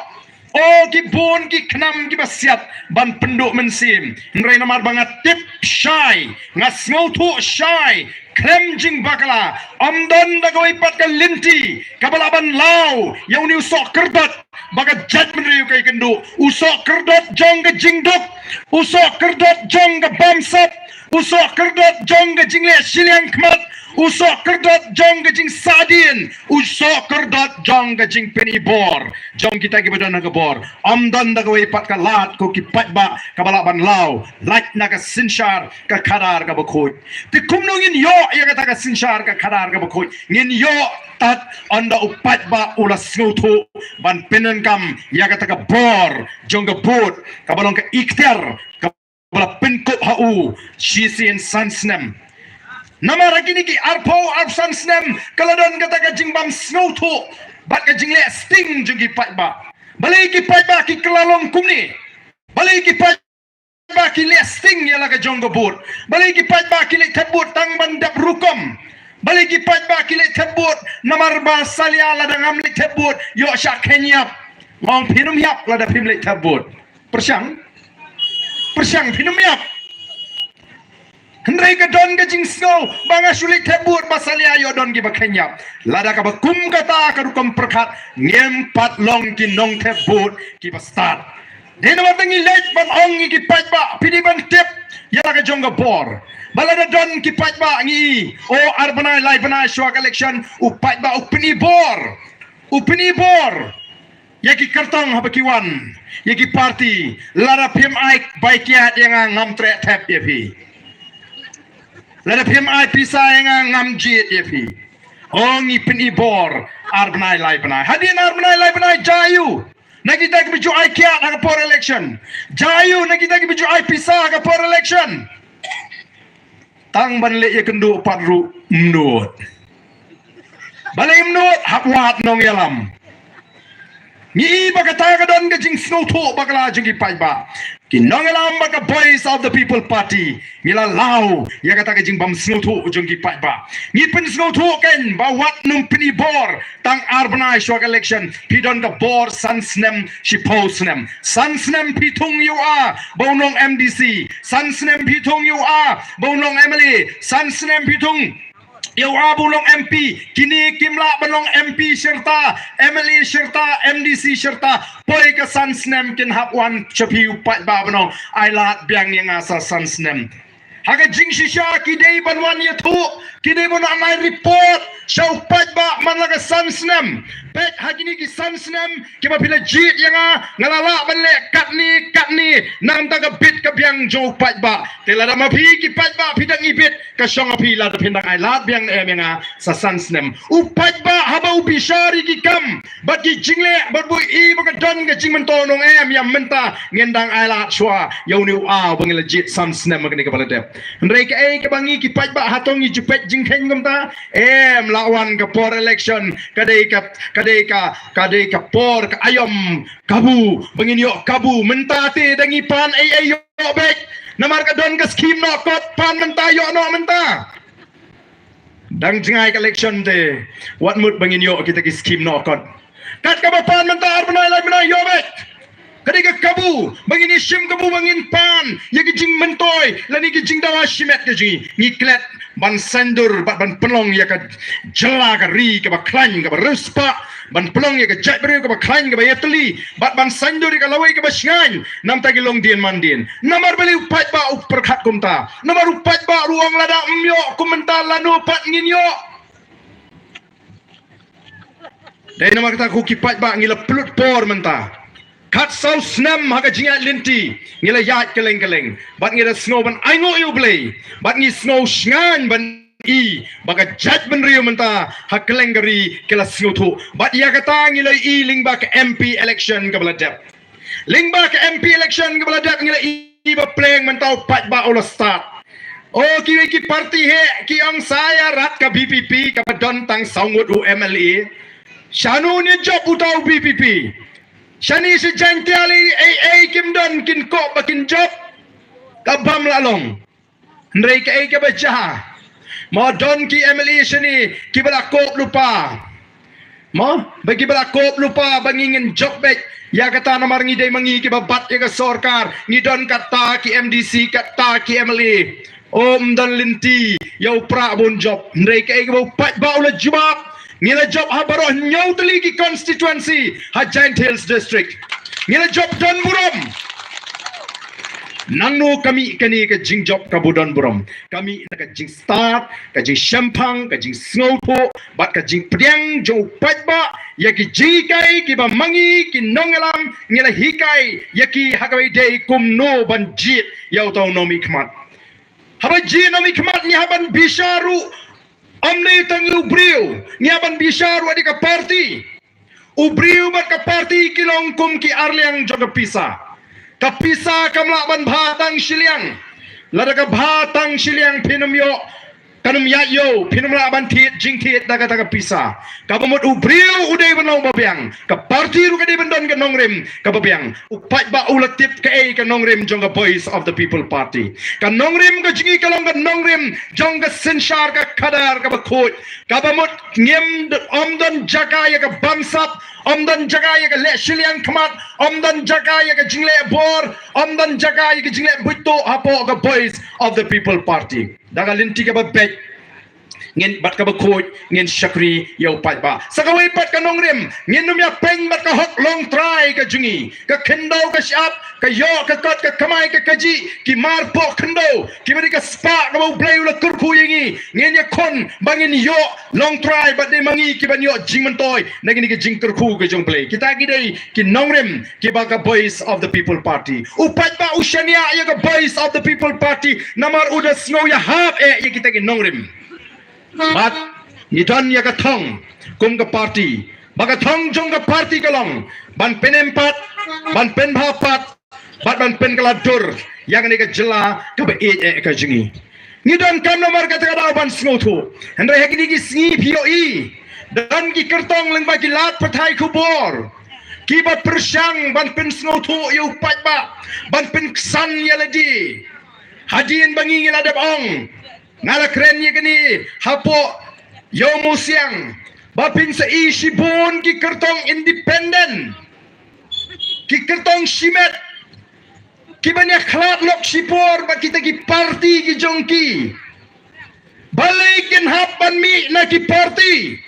o ki bun ki khnam kiba siat ban pynduh mynsiem. Hynrei namar ba nga tip shai, nga sngewthuh shai, khlem jingbakla, ym don da kawei pat ka lynti kaba lah ban law ïa une u sohkyrdot ba ka jaitbynriew ka ïakynduh, u sohkyrdot jong ka jingduk, u sohkyrdot jong ka bamsap, u sohkyrdot jong ka jingleh shiliang khmat, u sohkyrdot jong ka jingsahdien, u sohkyrdot jong ka jingpynibor jong kita kiba don ha ka bor. Ym don da kawei pat ka lad ko ki paidbah kaba lah ban law lait na ka synshar ka khadar kaba khuid. Te kumno ngin ïoh ïa kata ka synshar ka khadar kaba khuid? Ngin ïoh tad ynda u paidbah u la sngewthuh ban pyndonkam ïa kata ka bor jong ka vote kaba long ka ikhtiar kaba la pynkup ha u shisien san snem. Namar ha kine ki arphew arphew san snem ka la don kata ka jingbym sngewthuh bad ka jingleh sting jong ki paidbah. Balei ki paidbah ki kylla long kumne? Balei ki paidbah ba ki leh sting ïa la ka jong ka vote? Balei ki paidbah ki leit thep vote tang ban dep rukom? Balei ki paidbah ki leit thep vote namar ba salia lada ngam leit thep vote ïoh shah kheiñ ïap? Nga ong phin ym ïap lada phim leit thep vote. Pyrshang, pyrshang phin ym ïap. Hynrei ka don ka jingsngew ba nga shu leit thep vote ba salia ïoh don kiba kheiñ ïap. Lada kaba kum kata ka rukom pyrkhat, ngim pat long ki nongthep vote kiba stad. Dei namar ba ngi leit ban ong ïa ki paidbah, phi dei ban tip ïa la ka jong ka bor. Ba lada don ki paidbah ngi, o, ar bnai lai bnai shuwa ka election, u paidbah u pynibor, u pynibor ïa ki kyrtong haba ki wan, ïa ki party. Lada phim ai bai kiad ïa nga, ngam treh thep ïa phi. Lada phim ai pisa ïa nga, ngam jied ïa phi. O, ngi pynibor ar bnai lai bnai. Hadien ar bnai lai bnai, jia aiu na kita kiba ju ai kiad ha ka por election? Jia aiu na kita kiba ju ai pisa ha ka por election? Tang ban leh ïakynduh pat ruh ym nud. Balei ym nud? Hap wad nongïalam. Ngi i ba kata ka don ka jingsngewthuh bakla jong ki paidbah. Ki nongïalam bad ka Voice of the People Party, ngi la law ïa kata ka jingbym sngewthuh jong ki paidbah. Ngi pynsngewthuh kein ba wat nym pynibor tang ar bnai shuwa ka election. Phi don ka bor san snem, shiphew snem. San snem phi thung ïa u A ba u long M D C. San snem phi thung ïa u A ba u long M L A. San snem phi thung ïa u A ba u long M P. Kine kim lah ban long M P shirta, M L A shirta, M D C shirta. Poi ka san snem kin hap wan sha phi u paidbah ban ong, ai lad biang ïa nga sa san snem. Ha ka jingshisha ki dei ban wan ïathuh, ki dei ban wan ai report sha u paidbah man la ka san snem. Peit ha kine ki san snem kiba phi la jied ïa nga, nga la lah ban leh katne katne na ka bynta ka bit ka biang jong u paidbah. Te lada ma phi ki paidbah phi dang ibit, ka shong ha phi lada phin dang ai lad biang ne em ïa nga sa san snem. U paidbah haba u bishar ïa ki kam bad ki jingleh bad ba u i ba ka don ka jingmyntoi, u ong em, ïa mynta ngin dang ai lad shuwa ïa une u A ba ngi la jied san snem ha kane kaba la dep. Hynrei kaei kaba ngi ki paidbah hato ngi ju peit jingkheiñ kumta? Em, la wan ka por election ka dei ka, ka dei ka, ka dei ka por ka aïom kabu ba ngin ïoh kabu. Mynta te da ngi pan ei ei ïoh beit. Namar ka don ka skim noh kot, pan mynta ïoh noh mynta. Dang jngai ka election te, wat mut ba ngin ïoh kita ki skim noh kot. Kat kaba pan mynta ar bnai lai bnai ïoh beit. Ka dei ka kabu ba ngin ïa shim kabu ba ngin pan ïa ki jingmyntoi lane ki jingdawa shimet ka jong ngi. Ngi klet ban saiñdur bad ban pynlong ïa ka jylla ka ri kaba khlaiñ kaba riewspah, ban pynlong ïa ka jaitbynriew kaba khlaiñ kaba ïatylli, bad ban saiñdur ïa ka lawei kaba shngaiñ na ka bynta ki longdien mandien. Namar balei u paidbah u pyrkhat kumta? Namar u paidbah ruh u ong lada ym ïoh kum mynta lano pat ngin ïoh? Dei namar kata ko ki paidbah ngi la pynlut por mynta. Khatsaw snem ha ka jingïaid lynti ngi la ïaid kylleng kylleng bad ngi da sngew ban ainguh ïa U Blei bad ngi sngew shngaiñ ban i ba ka jaitbynriew mynta ha kylleng ka ri ki la sngewthuh. Bad ïa kata ngi la i lyngba ka M P election kaba la dep. Lyngba ka M P election kaba la dep ngi la i ba pleng mynta u paidbah u la stad. O kiwei ki party hi ki ong sa ïa rat ka V P P kaba don tang saw ngut u M L A. Shano ne jop uta u V P P? Shane sha Jaintia lei ei ei kim don kin kop ba kin jop. Ka bym lah long. Hynrei kaei kaba jia? Mo don ki M L A shane kiba la kop lypa. Mo ba kiba la kop lypa ba ngi ngin jop beit ïa kata namar ngi dei ma ngi kiba bat ïa ka sorkar, ngi don kata ki M D C, kata ki M L A. Ym don lynti ïa u prah ba un jop. Hynrei kaei kaba u paidbah u la jubab? Ngi la jop ha baroh hynñiew tylli ki constituency ha Jaintia Hills District. Ngi la jop don burom. Nangno ka mih kane ka jingjop kaba don burom? Ka mih na ka jingstad, ka jingshemphang, ka jingsngewthuh bad ka jingpdiang jong u paidbah ïa ki jinghikai kiba ma ngi ki nongïalam ngi la hikai ïa ki ha kaba ïadei kumno ban jied ïa uta u nongmihkhmat. Haba jied nongmihkhmat ngi hap ban bishar ruh, ym dei tang ïa u briew, ngi hap ban bishar ruh ïa ka party. U briew bad ka party ki long kum ki arliang jong ka pisa. Ka pisa kam lah ban bha tang shiliang. Lada ka bha tang shiliang phin ym ïoh, kan ym ïaid ïew, phin ym lah ban thied jingthied da kata ka pisa. Kaba mut u briew u dei ban long ba biang, ka party ruh ka dei ban don ka nongrim kaba biang. U paidbah u la tip kaei ka nongrim jong ka Voice of the People Party. Ka nongrim ka jong ngi ka long ka nongrim jong ka synshar ka khadar kaba khuid. Kaba mut ngim d-, ym don jaka ïa ka bamsap, ym don jaka ïa ka leh shiliang khmat, ym don jaka ïa ka jingleh bor, ym don jaka ïa ka jingleh buit tuh hapoh ka Voice of the People Party. Da ka lynti kaba beit ngin bad kaba khuid ngin shakri ïa u paidbah. Sa kawei pat ka nongrim, ngin ym ïa pyn bad ka hok longtrai ka jong ngi. Ka khyndew ka shyiap, ka ïoh ka kot, ka kamai ka kajih, ki mar poh khyndew, kiba dei ka spah kaba U Blei u la kyrkhu ïa ngi. Ngin ïakhun ba ngin ïoh longtrai bad dei ma ngi kiban ïoh jingmyntoi na kine ki jingkyrkhu ka jong U Blei. Kita ki dei ki nongrim kiba ka Voice of the People Party. U paidbah u shaniah ïa ka Voice of the People Party namar u da sngew ïahap eh ïa kita ki nongrim. Bad ngi don ïa ka thong kum ka party. Ba ka thong jong ka party ka long ban pynim pat, ban pynbha pat, bad ban pynkylla dur ïa kane ka jylla kaba ïeit eh ka jong ngi. Ngi donkam namar kata ka daw ban sngewthuh. Hynrei ha kine ki sngi phi ïohi don ki kyrtong lyngba ki lad pathai khubor kiba pyrshang ban pynsngewthuh ïa u paidbah, ban pynksan ïa lade. Hadien ba ngi ngi la dep ong, nga la kren ïa kane hapoh Ïew Mawsiang ba phin sa i shibun ki kyrtong independent, ki kyrtong shimet, kiban ïakhlad lok shipor bad kita ki party ki jong ki. Balei kin hap ban mih na ki party?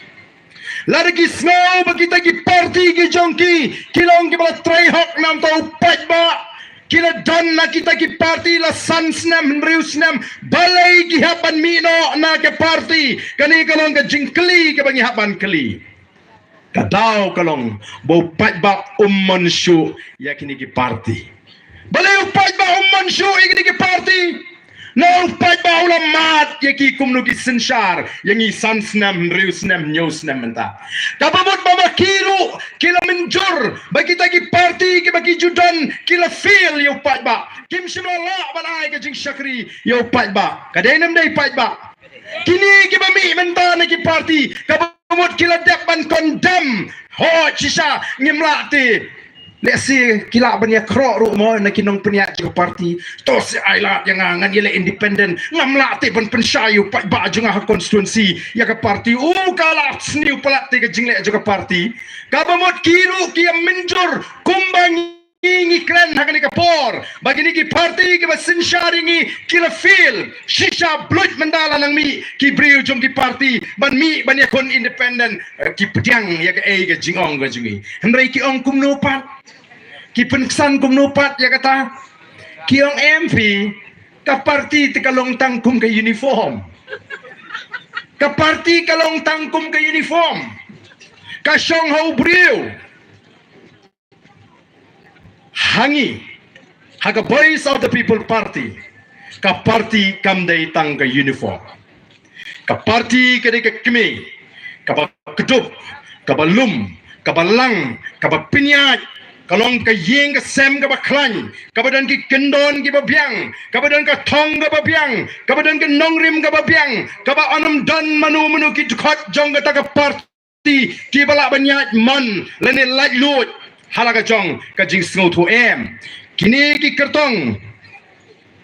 Lada ki sngew ba kita ki party ki jong ki ki long kiba la trei hok na bynta u paidbah, ki la don na kita ki party la san snem hynriew snem, balei ki hap ban mih noh na ka party? Kane ka long ka jingkylli kaba ngi hap ban kylli. Ka daw ka long ba u paidbah um mon shuh ïa kine ki party. Balei u paidbah um mon shuh ïa kine ki party? Na u paidbah u la mad ïa ki kumno ki synshar ïa ngi san snem, hynriew snem, hynñiew snem mynta. Kaba mut ba ma ki ruh ki la mynjur ba kita ki party kiba ki ju don ki la fail ïa u paidbah. Kim shym la lah ban ai ka jingshakri ïa u paidbah. Ka dei ne ym dei paidbah? Kine kiba mih mynta na ki party kaba mut ki la dep ban condemn. Hooid shisha ngim lah te. Lehse ki lah ban ïakhroh ruh mo na ki nongpynïaid jong ka party. To sa ai lad ïa nga, ngan ïaleh independent. Ngam lah te ban pynshai ïa u paidbah jong nga ha constituency ïa ka party. U ka la sniew palat te ka jingleh jong ka party. Kaba mut ki ruh ki ïa mynjur kumba ngi ngi kren ha kane ka por ba kine ki party kiba synshar ïa ngi ki la fail. Shisha bluit mynta la nang mih ki briew jong ki party ban mih ban ïakhun independent. Eh, ki pdiang ïa kaei ka jingong ka jong ngi. Hynrei ki ong kumno pat? Ki pynksan kumno pat ïa kata? Ki ong em phi, ka party te ka long tang kum ka uniform. Ka party ka long tang kum ka uniform. Ka shong ha u briew. Ha ngi, ha ka Voice of the People Party, ka party kam dei tang ka uniform. Ka party ka dei ka kmie kaba kdup, kaba lum, kaba lang, kaba pynïaid. Ka long ka ïing ka sem kaba khlaiñ, kaba don ki kyndon kiba biang, kaba don ka thong kaba biang, kaba don ka nongrim kaba biang, kaba ym don mano mano ki dkhot jong kata ka party kiba lah ban ïaid mon lane laitluid ha la ka jong ka jingsngewthuh em. Kine ki kyrtong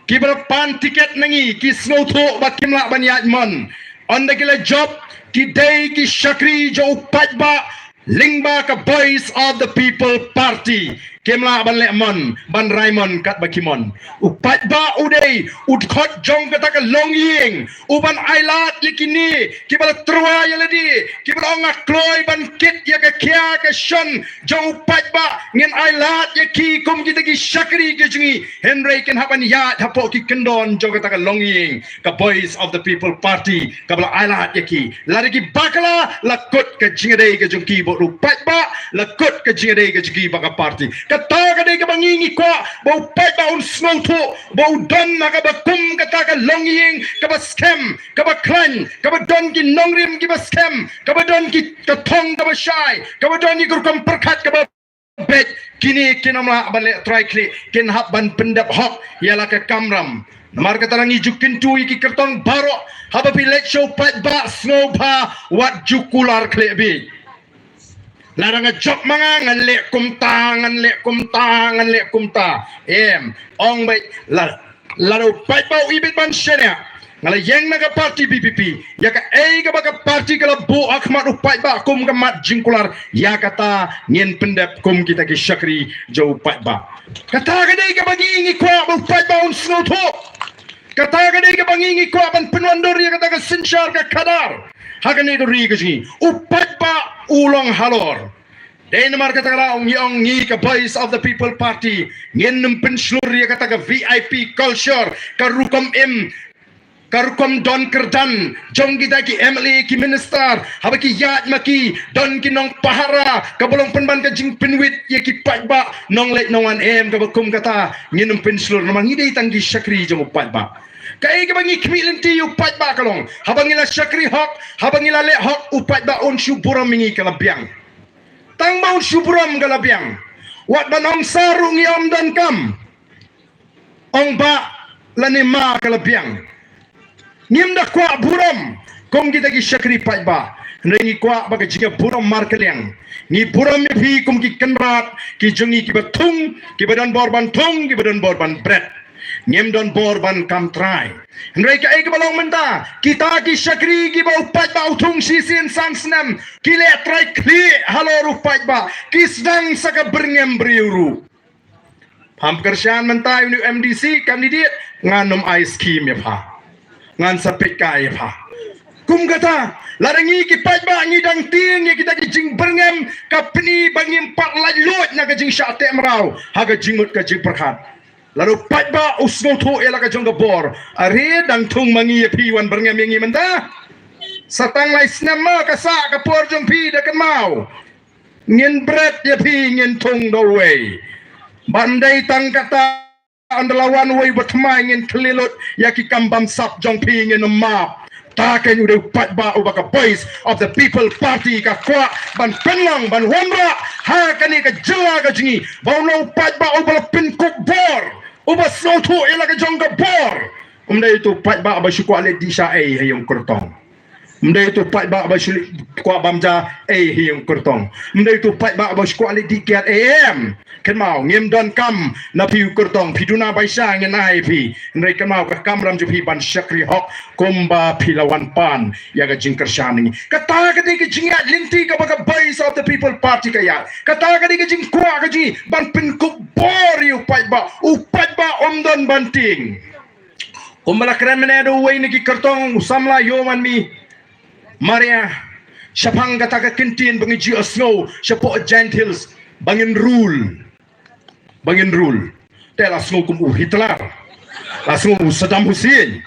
kiba la pan tiket na ngi ki sngewthuh ba kim lah ban ïaid mon. Ynda ki la jop, ki dei ki shakri jong u paidbah lyngba ka Voice of the People Party. Kim lah ban leh mon, ban rai mon katba ki mon. U paidbah u dei u dkhot jong kata ka longïing, u ban ailad ïa kine kiba la tyrwa ïa lade, kiba la ong nga kloi ban kit ïa ka khia ka shon jong u paidbah. Ngin ailad ïa ki kum kita ki shakri ki jong ngi, hynrei kin hap ban ïaid hapoh ki kyndon jong kata ka longïing, ka Voice of the People Party kaba la ailad ïa ki. Lada ki bakla, la kut ka jingïadei ka jong ki bad u paidbah, la kut ka jingïadei ka jong ki bad ka party. Kata ka dei kaba ngi ngi kwah ba u paidbah un sngewthuh ba u don ha kaba kum kata ka longïing kaba skhem, kaba khlaiñ, kaba don ki nongrim kiba skhem, kaba don ki, ka thong kaba shai, kaba don ki rukom pyrkhat kaba beit. Kine kin ym lah ban leh trai khlieh, kin hap ban pyndep hok ïa la ka kamram. Namar kata ngi ju kyntu ïa ki kyrtong baroh, haba phi leit sha u paidbah, sngewbha wat ju kular khlieh beit. Lada nga jop ma nga, ngan leh kumta, ngan leh kumta, ngan leh kumta. Em, ong beit, la, lada u paidbah u ibit ban shaniah, nga la ïeng na ka party V P P, ïa kaei kaba ka party ka la buh ha khmat u paidbah kum ka mat jingkular, ïa kata ngin pyndep kum kita ki shakri jong u paidbah. Kata ka dei kaba ngi ngi kwah ba u paidbah un sngewthuh. Kata ka dei kaba ngi ngi kwah ban pynwandur ïa kata ka synshar ka khadar ha kane ka ri ka jong ngi. U paidbah u long halor. Dei namar kata ka daw ngi ong ngi ka Voice of the People Party ngin ym pynshlur ïa kata ka V I P culture, ka rukom im, ka rukom don kyrdan jong kita ki M L A, ki minister, haba ki ïaid ma ki don ki nongpahara kaba long pynban ka jingpynwit ïa ki paidbah nongleit nongwan. Em, kaba kum kata ngin ym pynshlur namar ngi dei tang ki shakri jong u paidbah. Kaei kaba ngi khmih lynti ïa u paidbah ka long, haba ngi la shakri hok, haba ngi la leh hok, u paidbah un shu burom ïa ngi ka la biang. Tang ba un shu burom ka la biang. Wat ban ong sa ruh ngi ym donkam ong bah lane ma ka la biang. Ngim da kwah burom kum kita ki shakri paidbah. Hynrei ngi kwah ba ka jingïaburom markylliang. Ngi burom ïa phi kum ki kynrad ki jong ngi kiba thung, kiba don bor ban thung, kiba don bor ban bret. Ngim don bor ban kam trai. Hynrei kaei kaba long mynta, kita ki shakri kiba u paidbah u thung shisien san snem, ki leh trai khlieh halor u paidbah, ki sdang sa ka byrngem briew ruh. Pham kyrshan mynta ïa u M D C candidate, ngan ym ai skim ïa pha. Ngan sa peit kai ïa pha. Kum kata, lada ngi ki paidbah ngi dang tieng ïa kita ki jingbyrngem, ka pyni ba ngim pat laitluid na ka jingshah teh mraw ha ka jingmut ka jingpyrkhat. Lada u paidbah u sngewthuh ïa la ka jong ka bor, are dang thung ma ngi ïa phi wan byrngem ïa ngi mynta. Sa tang lai snem ma ka sah ka por jong phi da kynmaw. Ngin bret ïa phi, ngin thung da uwei. Ban dei tang kata, ynda la wan uwei ba thymmai ngin khlieh lut ïa ki kam bamsap jong phi, ngin ym map. Ta kein u dei u paidbah uba ka Voice of the People Party ka kwah ban pynlong, ban wanrah ha kane ka jylla ka jong ngi, ba u long u paidbah uba la pynkup bor, uba sngewthuh ïa la ka jong ka bor. Um dei utu u paidbah ba shu kwah leit dih sha ei ha ïing kyrtong. Um dei utu u paidbah ba shu kwah bam ja ei ha ïing kyrtong. Um dei utu u paidbah ba shu kwah leit dih kiad ei, em. Kynmaw, ngim donkam na phi u kyrtong, phi duna bai sha ngin ai phi. Hynrei kynmaw, ka kamram jong phi ban shakri hok kumba phi la wan pan ïa ka jingkyrshan ngi. Kata ka dei ka jingïaid lynti kaba ka Voice of the People Party ka ïaid. Kata ka dei ka jingkwah ka jong ngi ban pynkup bor ïa u paidbah. U paidbah um don ban tieng. Kumba la kren mynne da uwei na ki kyrtong, u samla Yoman Mi Maria, shaphang kata ka kyntien ba ngi ju ïohsngew shapoh Jaintia Hills, ba ngin rule. Ba ngin rule. Te la sngew kum u Hitler. La sngew u Saddam Hussein.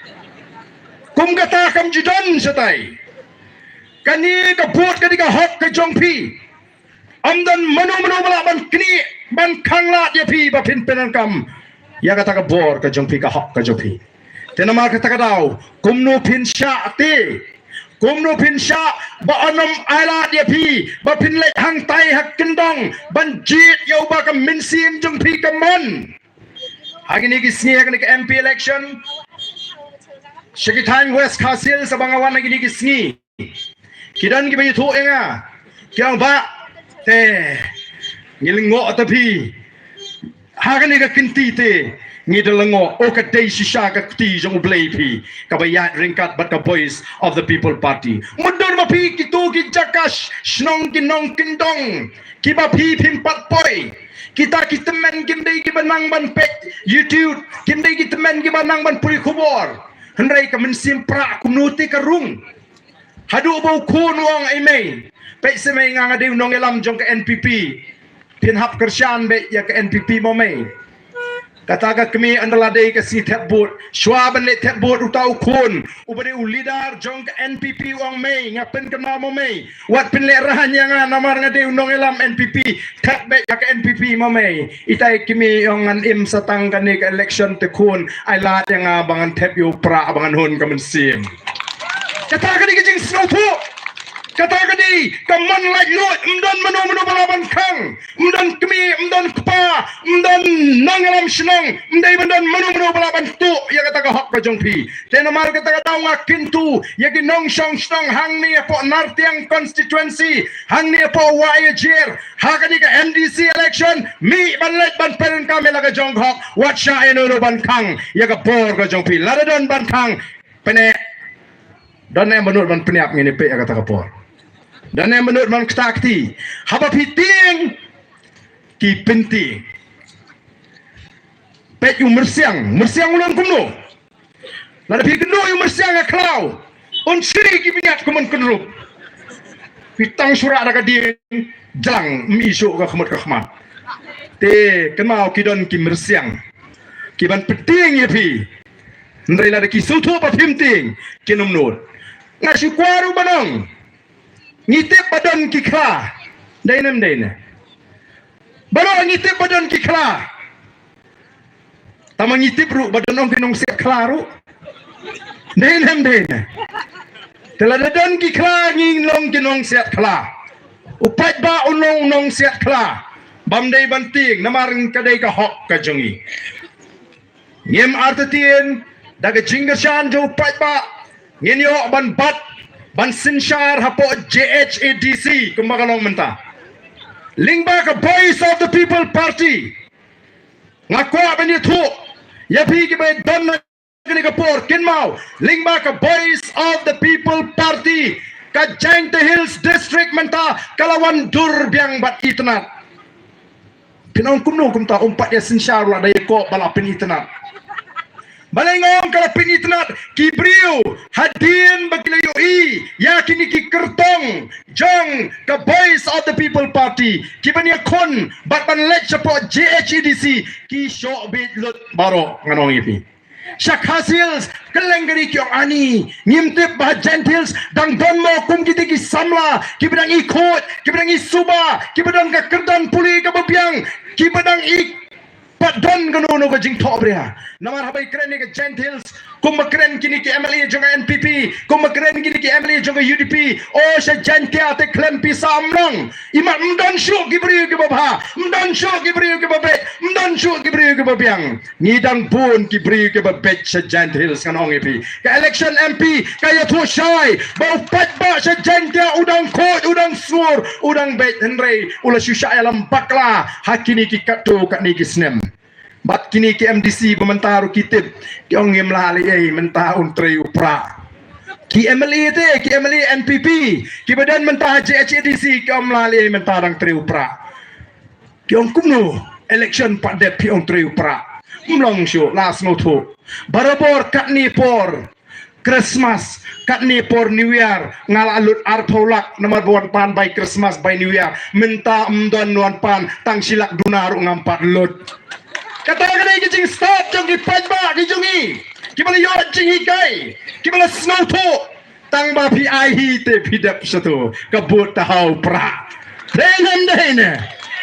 Kum kata kam ju don shatai. Kane ka vote ka dei ka hok ka jong phi. Ym don mano mano ba lah ban knieh, ban khanglad ïa phi ba phin pyndonkam ïa kata ka bor ka jong phi, ka hok ka jong phi. Te namar kata ka daw, kumno phin shah te Kumno phin shah ba un ym ailad ïa phi ba phin leit hangtai ha kyndong ban jied ïa uba ka mynsiem jong phi ka mon? Ha kine ki sngi, ha kane ka M P election sha ki thaiñ West Khasi Hills, sa ba nga wan ha kine ki sngi, ki don kiba ïathuh ïa nga, ki ong, "Bah, te ngi lyngngoh ta phi, ha kane ka kynti te ngi da lyngngoh, oh ka dei shisha ka kti jong U Blei phi, kaba ïaid ryngkat bad ka Voice of the People Party." Mutdur ma phi kito ki jaka sh- shnong, ki nongkyndong kiba phi phim pat poi. Kita ki tymmen kim dei kiba nang ban peit YouTube, kim dei ki tymmen kiba nang ban pule khubor. Hynrei ka mynsiem pra kumno te ka rung. Haduh ba u khun u ong, "Ei mei, peit se mei, nga nga dei u nongïalam jong ka N P P. Phin hap kyrshan beit ïa ka N P P mo mei." Kata ka kmie, ynda la dei ka sngi thep vote, shuwa ban leit thep vote, uta u khun uba dei u leader jong ka N P P u ong, "Mei, nga pynkynmaw mo mei, wat pynlehraiñ ïa nga namar nga dei u nongïalam N P P. Thep beit ïa ka N P P mo mei." Ita i kmie i ong, "Ngan im sa tang kane ka election te khun, ailad ïa nga ba ngan thep ïa u pra ba ngan hun ka mynsiem." Kata ka dei ka jingsngewthuh. Kata ka dei ka mon laitluid. Ym don mano mano ba lah ban khang. Ym don kmie, ym don kpa, ym don nongïalam shnong, ym dei ban don mano mano ba lah ban tuh ïa kata ka hok ka jong phi. Te namar kata ka daw nga kyntu ïa ki nongshong shnong hangne hapoh Nartiang constituency, hangne hapoh Wahïajer, ha kane ka M D C election, mih ban leit ban pyndonkam ïa la ka jong ka hok, wat shah ïano ïano ban khang ïa ka bor ka jong phi. Lada don ban khang, pyneh. Don ne em ba nud ban pynïap, ngin ïa peit ïa kata ka por. Don ne em ba nud ban kta kti. Haba phi tieng, ki pyntieng. Peit u myrsiang, myrsiang u long kumno. Lada phi kynduh ïa u myrsiang ha khlaw, un shri ki bniat kum un kynrup. Phi tang shu rah da ka dieng, jlang, ym i shuh ka khmut ka khmat. Te kynmaw, ki don ki myrsiang ki ban pyntieng ïa phi. Hynrei lada ki sngewthuh ba phim tieng, kin ym nud. Nga shu kwah ruh ban ong, ngi tip ba don ki khla. Dei ne ym dei ne? Baroh ngi tip ba don ki khla. Tangba ngi tip ruh ba don ong ki nongsiat khla ruh. Dei ne ym dei ne? Te lada don ki khla, ngin long ki nongsiat khla. U paidbah un long u nongsiat khla. Bym dei ban tieng, namar ka dei ka hok ka jong ngi. Ngim artatien, da ka jingkyrshan jong u paidbah, ngin ïoh ban bat, ban synshar hapoh J H A D C kumba ka long mynta. Lyngba ka Voice of the People Party, nga kwah ban ïathuh ïa phi kiba don ha kane ka por, kynmaw, lyngba ka Voice of the People Party, ka Jaintia Hills District mynta ka la wan dur biang bad itynnad. Phin ong kumno kumta, um pat ïa synshar, la da ïakob ba la pynitynnad. Balei nga ong ka la pynitynnad? Ki briew hadien ba ki la ïohi ïa kine ki kyrtong jong ka Voice of the People Party, ki ban ïakhun bad ban leit shapoh J H A D C, ki shoh bieit lut baroh, ngan ong ïa phi. Sha Khasi Hills, kylleng kane ki ong, ani, ngim tip ba Jaintia Hills dang don mo kum kite ki samla kiba dang i khuid, kiba dang i suba, kiba don ka kyrdan pule kaba biang, kiba dang i pat don kano kano ka jingthohbria. Namar haba i kren ïa ka Jaintia Hills, kumba kren kine ki M L A jong ka N P P, kumba kren kine ki M L A jong ka U D P, o sha Jaintia te khlem pisa ym long. I mat, ym don shuh ki briew kiba bha, ym don shuh ki briew kiba beit, ym don shuh ki briew kiba biang. Ngi dang bun ki briew kiba beit sha Jaintia Hills, ngan ong ïa phi. Ka election M P ka ïathuh shai ba u paidbah sha Jaintia u dang khuid, u dang sngur, u dang beit, hynrei u la shu shah ïalam bakla ha kine ki katto katne ki snem. Bad kine ki M D C ba mynta ruh ki tip, ki ong ngim lah leh ei, mynta un trei u pra. Ki M L A te, ki M L A N P P kiba don mynta ha J H A D C, ki ong ym lah leh ei, mynta dang trei u pra. Ki ong kumno, election pat dep phi ong trei u pra? Ym long shuh, la sngewthuh. Barabor katne por Christmas, katne por New Year nga la lut arphew lak namar ba wan pan bai Christmas bai New Year. Mynta ym don wan pan, tang shi lak duna ruh ngam pat lut. Kata ka dei ka jingstad jong ki paidbah ki jong ngi, kiba la ïoh jinghikai, kiba la sngewthuh. Tang ba phi ai hi te phi dep shato, ka bud ta ha u pra. Dei ne ym dei ne?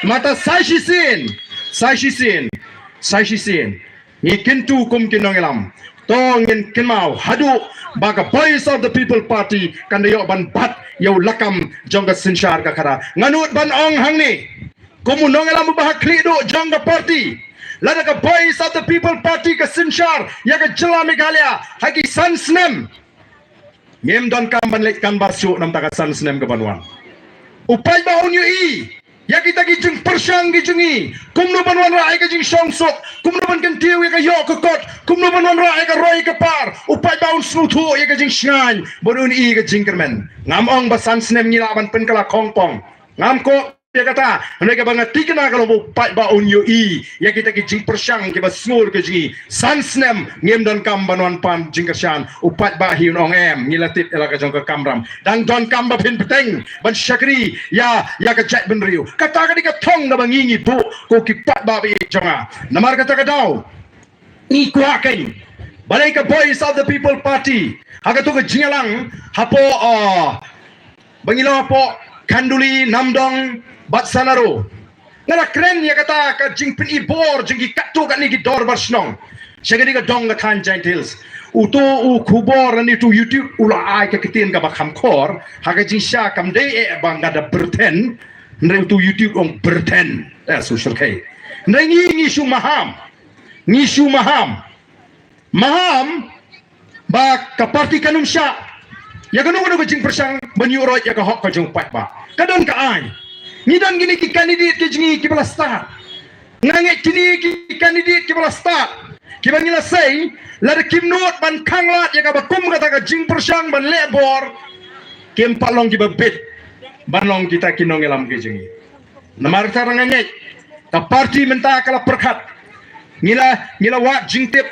Mata sa shisien, sa shisien, sa shisien, ngi kyntu kum ki nongïalam, To ngin kynmaw haduh ba ka Voice of the People Party kan da ïoh ban bat ïa u lakam jong ka synshar ka khadar. Nga nud ban ong hangne, kum u nongïalam uba ha khlieh duh jong ka party, lada ka Voice of the People Party ka synshar ïa ka jylla Meghalaya ha ki san snem, ngim donkam ban leit canvass shuh namar ka san snem ka ban wan. U paidbah un ïohi ïa kita ki jingpyrshang ki jong ngi, kumno ban wanrah ïa ka jingshongsuk, kumno ban kyntiew ïa ka ïoh ka kot, kumno ban wanrah ïa ka roi ka par. U paidbah un sngewthuh ïa ka jingshngaiñ bad un ïohi ïa ka jingkyrmen. Ngam ong ba san snem ngi lah ban pynkylla khongpong, ngam kwah ïa kata. Hynrei kaba nga tikna ka long ba u paidbah un ïohi ïa kita ki jingpyrshang kiba sngur ki jong ngi. San snem ngim donkam ban wan pan jingkyrshan. U paidbah hi un ong em, ngi la tip ïa la ka jong ka kamram. Dang donkam ba phin bteng ban shakri ïa, ïa ka jaitbynriew. Kata ka dei ka thong kaba ngi ngi buh, ko ki paidbah ba ïeit jong nga. Namar kata ka daw ngi kwah kein ba lei ka Voice of the People Party ha kato ka jingïalang hapoh, ah, ba ngi long hapoh Khanduli, Namdong bad Sanaro. Nga la kren ïa kata ka jingpynibor jong ki katto katne ki dorbar shnong sha kane ka dong ka thaiñ Jaintia Hills. Uto u khubor lane uto u YouTube u la ai ka ktien kaba kham khor ha ka jingshisha, kam dei eh ba nga da byrthen, hynrei uto u YouTube u ong byrthen. Eh, su shyrkhei. Hynrei ngi, ngi shu maham. Ngi shu maham. Maham ba ka party kan ym shah ïa kano kano ka jingpyrshang ban ïuh roit ïa ka hok ka jong u paidbah. Ka don ka aiñ. Ngi don kine ki candidate ki jong ngi kiba la stad. Nga ngeit kine ki candidate kiba la stad, kiba ngi la sei, lada kim nud ban khanglad ïa kaba kum kata ka jingpyrshang ban leh bor, kim pat long kiba bit ban long kita ki nongïalam ki jong ngi. Namar kata nga ngeit ka party mynta ka la pyrkhat. Ngi la, ngi la wad jingtip.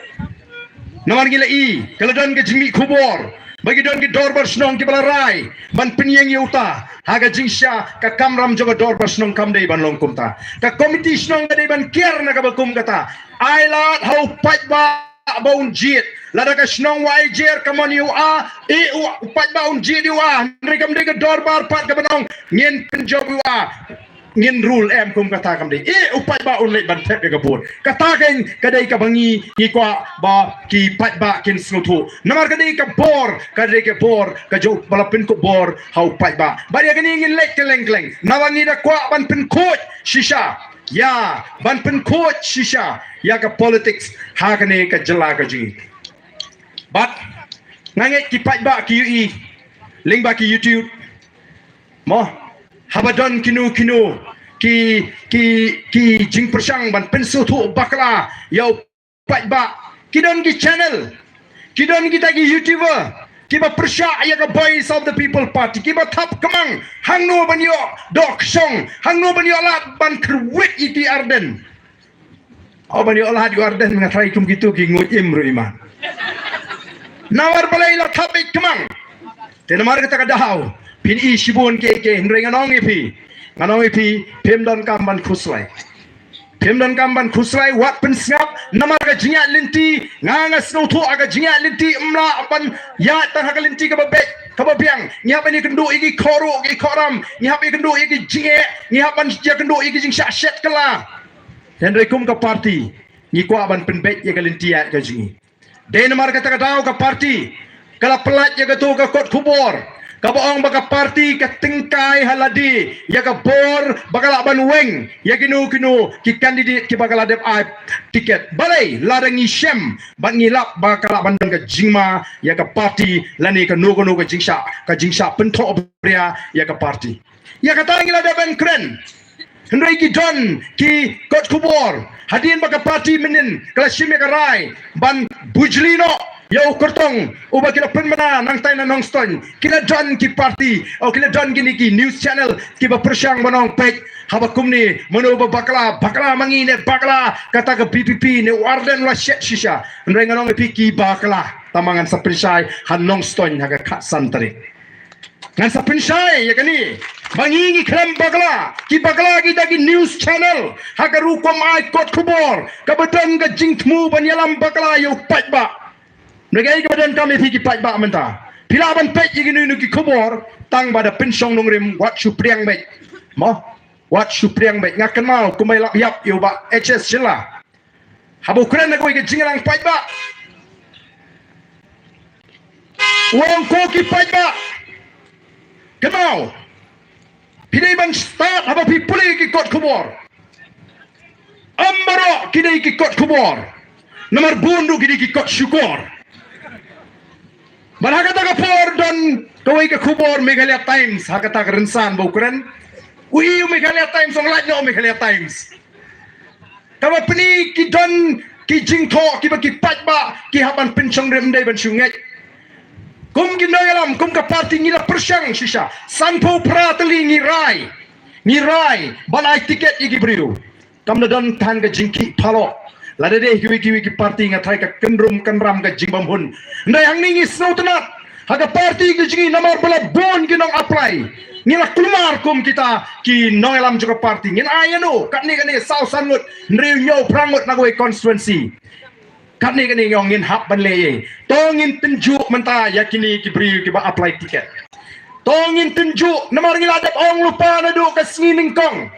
Namar ngi la i ka la don ka jingmih khubor ba ki don ki dorbar shnong kiba la rai ban pynïeng ïa uta. Ha ka jingshisha ka kamram jong ka dorbar shnong kam dei ban long kumta. Ka komiti shnong ka dei ban kiar na kaba kum kata. Ai lad ha u paidbah ba un jied. Lada ka shnong Wahiajer ka mon ïa u A, eh, u, u paidbah un jied ïa u A. Hynrei kam dei ka dorbar pat ka ban ong ngin pynjop ïa u A, ngin rule, em, kum kata kam dei. Eh, u paidbah un leit ban thep ïa ka vote. Kata kein ka dei kaba ngi, ngi kwah ba ki paidbah kin sngewthuh. Namar ka dei ka bor, ka dei ka bor ka jong uba la pynkup bor ha u paidbah. Bad ïa kane ngin leit kylleng kylleng. Naba ngi da kwah ban pynkhuid shisha ïa, ban pynkhuid shisha ïa ka politics ha kane ka jylla ka jong ngi. Bad nga ngeit ki paidbah ki ïohi lyngba ki YouTube, mo, haba don kino kino ki, ki, ki jingpyrshang ban pynsngewthuh bakla ïa u paidbah, ki don ki channel, ki don kita ki YouTuber kiba pyrshah ïa ka Voice of the People Party, kiba thap kmang hangno ban ïoh doh kshong, hangno ban ïoh lad ban kyrwit ïa ki Ardent. Oh, ban ïoh lad ïa u Ardent, nga tharai kum kito ki nguid im ruh i man. Namar balei la thap beit kmang? Te namar kata ka daw phin i shibun kiei kiei, hynrei ngan ong ïa phi, ngan ong ïa phi, phim donkam ban khuslai. Phim donkam ban khuslai, wat pynsngap namar ka jingïaid lynti. Nga, nga sngewthuh ha ka jingïaid lynti ym lah ban ïaid tang ha ka lynti kaba beit kaba biang. Ngi hap ban ïakynduh ïa ki khohruh ki khohram, ngi hap ïakynduh ïa ki jingeh, ngi hap ban ïakynduh ïa ki jingshah shet kylla. Hynrei kum ka party ngi kwah ban pynbeit ïa ka lynti ïaid ka jong ngi. Dei namar kata ka daw ka party ka la pyllait ïa kato ka kot khubor kaba ong ba ka party ka tyngkai ha lade ïa ka bor ba ka lah ban weng ïa kino kino ki candidate kiba ka la dep ai ticket. Balei? Lada ngi shem bad ngi lap ba ka lah ban don ka jingma ïa ka party lane kano kano ka jingshah, ka jingshah pynthoh bria ïa ka party. Ïa kata ngi la dep ban kren. Hynrei ki don ki kot khubor hadien ba ka party mynnin ka la shim ïa ka rai ban bujli noh ïa u kyrtong uba ki la pynbna nangtai na Nongstoiñ. Ki la don ki party, oh, ki la don kine ki news channel kiba pyrshang ban ong, peit, haba kumne mano ba bakla, bakla ma ngi ne bakla kata ka VPP ne u Ardent la shet shisha. Hynrei ngan ong ïa phi, ki bakla tang ba ngan sa pynshai ha Nongstoiñ ha ka khatsan tarik. Ngan sa pynshai ïa kane ba ngi ngi khlem bakla. Ki bakla kita ki news channel ha ka rukom ai kot khubor kaba don ka jingthmu ban ïalam bakla ïa u paidbah. Hynrei kaei kaba donkam ïa phi ki paidbah mynta? Phi lah ban peit ïa kino kino ki khubor tang ba da pynshong nongrim, wat shu pdiang beit. Mo, wat shu pdiang beit. Nga kynmaw kumba i lap ïap ïa u Bah H S Shylla haba u kren na kawei ka jingïalang paidbah. U ong ko ki paidbah, kynmaw, phi dei ban stad haba phi pule ki kot khubor. Ym baroh ki dei ki kot khubor, namar bun ruh ki dei ki kot shukor. Bad ha kata ka por don kawei ka khubor Meghalaya Times, ha kata ka rynsan ba u kren. U i u Meghalaya Times, ong lait noh u Meghalaya Times. Kaba pyni ki don ki jingthoh kiba ki paidbah ki hap ban pynshong rim, ym dei ban shu ngeit. Kum ki nongïalam, kum ka party ngi la pyrshang shisha. Sanphew phra tylli ngi rai, ngi rai ban ai tiket ïa ki briew. Kam da don tang ka jingkhih phalok. Lada dei kiwei kiwei ki party nga tharai ka kynrum kynram ka jingbymhun. Hynrei hangne ngi sngewtynnat ha ka party ka jong ngi namar ba la bun ki nong apply. Ngi la kulmar kum kita ki nongïalam jong ka party. Ngin ai ïa no katne katne saw san ngut, hynriew hynñiew phra ngut na kawei constituency. Katne katne ngi ong ngin hap ban leh. To ngin tynjuh mynta ïa kine ki briew kiba apply tiket. To ngin tynjuh namar ngi la dep ong lypa naduh ka sngi nyngkong.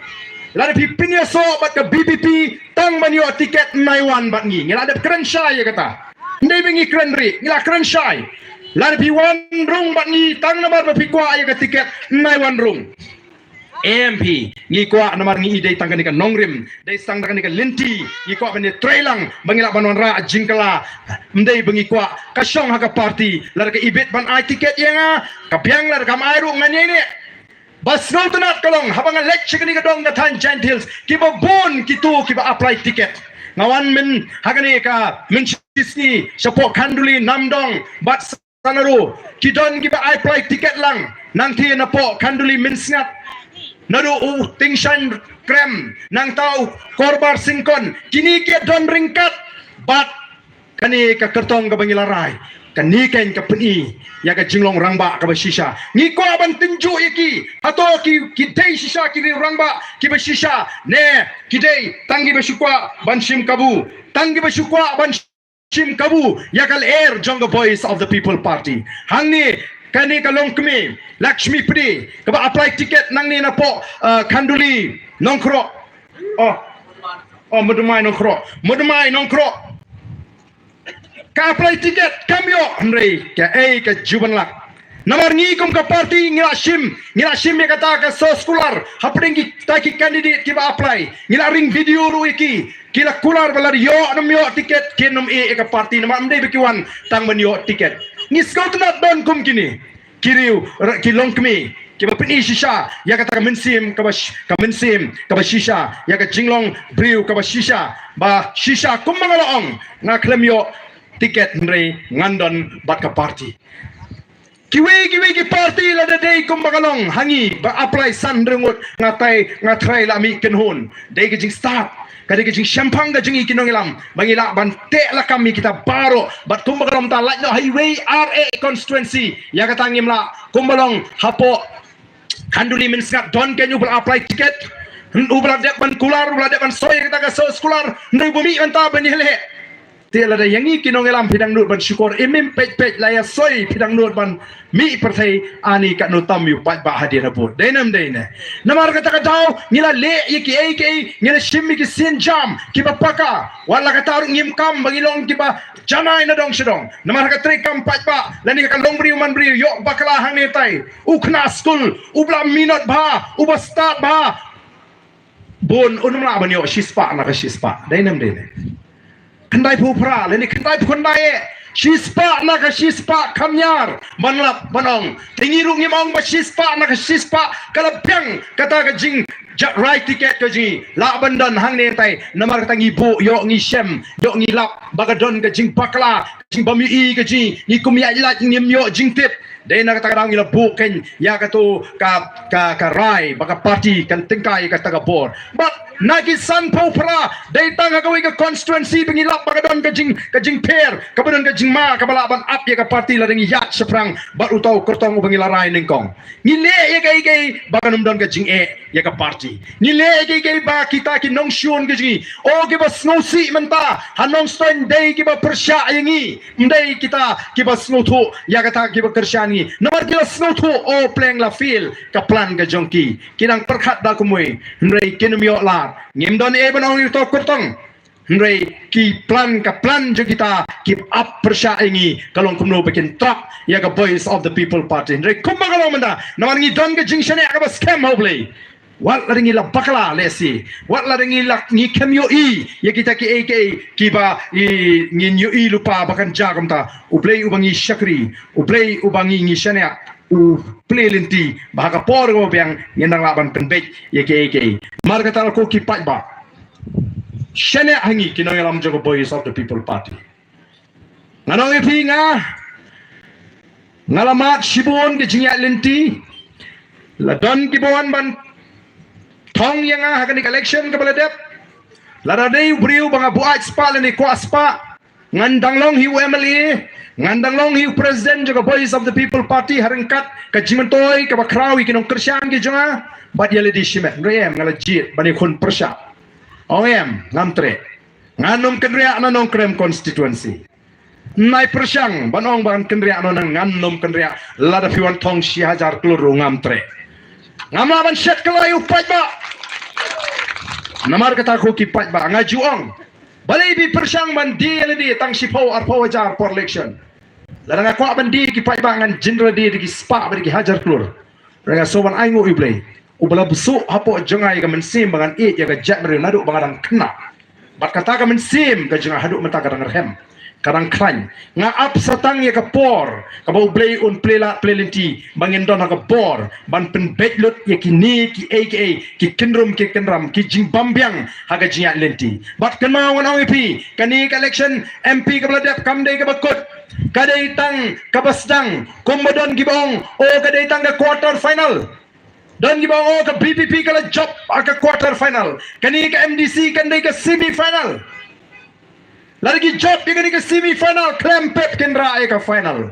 Lada phi pynïasoh bad ka V P P tang ban ïoh tiket, ym ai wan bad ngi. Ngi la dep kren shai ïa kata. Ym dei ba ngi kren rieh, ngi la kren shai. Lada phi wan rung bad ngi tang namar ba phi kwah ïa ka tiket, ym ai wan rung. Em phi, ngi kwah namar ngi i dei tang kane ka nongrim, dei tang kane ka lynti, ngi kwah ban ïatreilang ba ngi lah ban wanrah jingkylla. Ym dei ba ngi kwah ka shong ha ka party, lada ka ibit ban ai tiket ïa nga, ka biang, lada kam ai ruh ngan ïaineh. Ba sngewtynnat ka long haba nga leit sha kane ka dong ka thaiñ Jaintia Hills, kiba bun kito kiba apply tiket. Nga wan mynha kane ka mynshisngi shapoh Khanduli, Namdong bad Sanaro, ki don kiba apply tiket lang nangta napoh Khanduli Mynsngat. Naduh u Tyngshaiñ Krem, nangta u Korbar Syngkon, kine ki don ryngkat bad kane ka kyrtong kaba ngi la rai. Kane keiñ ka pyni ïa ka jinglong rangbah kaba shisha. Ngi kwah ban tynjuh ïa ki, hato ki, ki dei shisha ki rangbah kiba shisha, ne ki dei tang kiba shu kwah ban shim kabu, tang kiba shu kwah ban shim kabu ïa ka lyer jong ka Voice of the People Party. Hangne kane ka longkmie Lakshmi Pde kaba apply tiket nangne napoh, uh, Khanduli Nongkroh. Oh, oh, Mawdymai Nongkroh, Mawdymai Nongkroh. Ka apply tiket kam ïoh, hynrei kaei ka ju ban lah. Namar ngi kum ka party ngi la shim, ngi la shim ïa kata ka soskular hapdeng kita ki candidate kiba apply. Ngi la ring video ruh ïa ki, ki la kular ba lada ïoh ne ym ïoh tiket kin ym ïeh ïa ka party, namar ym dei ba ki wan tang ban ïoh tiket. Ngi sngewtynnat don kum kine ki riew, ki longkmie kiba pyni shisha ïa kata ka mynsiem kaba sh-, ka mynsiem kaba shisha, ïa ka jinglong briew kaba shisha, ba shisha kumba nga la ong, nga khlem ïoh tiket hynrei ngan don bad ka party. Kiwei kiwei ki party lada dei kumba ka long ha ngi ba apply san hynriew ngut, nga tharai, nga tharai la mih kynhun. Dei ka jingstad, ka dei ka jingshemphang ka jong ngi ki nongïalam ba ngi lah ban teh lakam ïa kita baroh. Bad kumba ka long mynta lait noh ha iwei ar ei constituency, ïa kata ngim lah. Kumba long hapoh Khanduli Mynsngat don keiñ uba la apply tiket, uba la dep ban kular, uba la dep ban soi ïa kata ka soskular, hynrei uba mih mynta ban ïaleh. Te lada ïa ngi ki nongïalam phi dang nud ban shukor, im im peit peit, la ïa soi phi dang nud ban mih pyrthei, ani katno tam ïa u paidbah hadien habud. Dei ne ym dei ne? Namar kata ka daw ngi la leh ïa kiei kiei, ngi la shim ïa ki sienjam kiba paka. Wat la kata ruh ngim kam ba ngi long kiba janai na dong sha dong. Namar ha ka treikam paidbah lane ha ka long briew man briew, ïoh bakla hangne tai, u khynnah skul uba la minot bha, uba stad bha, bun un ym lah ban ïoh shispah na ka shispah. Dei ne ym dei ne? Khyndaiphew phra lane khyndaiphew khyndai eh, shispah na ka shispah kham ñiar ban lap ban ong. Te ngi ruh ngim ong ba shispah na ka shispah ka la biang kata ka jing ja-, rai tiket ka jong ngi. Lah ban don hangne tai, namar kata ngi buh ïoh, ngi shem ïoh, ngi lap ba ka don ka jingbakla, ka jingbym ïohi ka jong ngi, ngi kum ïaid lait ngim ïoh jingtip. Dei na kata ka daw ngi la buh keiñ ïa kato ka, ka, ka rai ba ka party kan tyngkai ïa kata ka bor. Bad na ki sanphew phra dei tang ha kawei ka constituency ba ngi lap ba ka don ka jing, ka jingpher, kaba don ka jingma kaba lah ban ap ïa ka party lada ngi ïaid shaphrang bad uta u kyrtong uba ngi la rai nyngkong. Ngi leh ïa kaei kaei ba kan ym don ka jingeh ïa ka party. Ngi leh ïa kaei kaei ba kita ki nongshun ka jong ngi, o kiba sngewsih mynta ha Nongstoiñ dei kiba pyrshah ïa ngi. Ym dei kita kiba sngewthuh ïa kata kiba kyrshan ngi. Namar ki la sngewthuh, o pleng la fail ka plan ka jong ki. Ki dang pyrkhat da kumwei, hynrei kin ym ïoh lad. Ngim don ei ban ong ïa uto u kyrtong. Hynrei ki plan, ka plan jong kita ki ap pyrshah ïa ngi, ka long kumno ba kin trap ïa ka Voice of the People Party. Hynrei kumba ka long mynta, namar ngi don ka jingshaniah kaba skhem ha U Blei. Wat la ngi la bakla lehse, wat la ngi la, ngi khlem ïohi ïa kita kiei kiei kiba i, ngin ïohi lypa ba kan jia kumta. U Blei uba ngi shakri, U Blei uba ngi, ngi shaniah, u plie lynti ba ha ka por kaba biang ngin nang lah ban pynbeit ïa kiei kiei. Namar kata ko ki paidbah, shaniah ha ngi ki nongïalam jong ka Voice of the People Party. Ngan ong ïa phi, nga, nga la mad shibun ki jingïaid lynti. La don kiba wan ban thong ïa nga ha kane ka election kaba la dep. Lada dei u briew ba nga buaid spah lane kwah spah, ngan dang long hi u M L A, ngan dang long hi u president jong ka Voice of the People Party ha ryngkat ka jingmyntoi kaba khraw ïa ki nongkyrshan ki jong nga bad ïa lade shimet. Hynrei em, nga la jied ban ïakhun pyrshah. Ong em, ngam treh. Ngan ym kynriah na Nongkrem constituency. Nai pyrshang ban ong ban kynriah, ngan ym kynriah. Lada phi wan thong shi hajar klur ruh ngam treh. Ngam lah ban shet kylla ïa u paidbah. Namar kata ko ki paidbah, nga ju ong, balei phi pyrshang ban die ïa lade tang shiphew arphew hajar por election? Lada nga kwah ban die ki paidbah, ngan jin die da ki spah bad ki hajar klur. Hynrei nga sngew ban ainguh ïa U Blei uba la buh shuh hapoh jong nga ïa ka mynsiem ba ngan ïeit ïa ka jaitbynriew naduh ba nga dang khynnah. Bad kata ka mynsiem ka jong nga haduh mynta ka dang rhem, ka dang khlaiñ. Nga ap sa tang ïa ka por kaba U Blei un plie lad plie lynti ba ngin don ha ka bor ban pynbeit lut ïa kine kiei kiei ki kynrum ki kynram, ki jingbam biang ha ka jingïaid lynti. Bad kynmaw, ngan ong ïa phi, kane ka election M P kaba la dep kam dei kaba kut, ka dei tang kaba sdang. Kumba don kiba ong, oh, ka dei tang ka quarter final. Don kiba ong, oh, ka V P P ka la jop ha ka quarter final. Kane ka M D C kan dei ka semi final. Lada ki jop ïa kane ka semi final, khlem pep kin rah ïa ka final.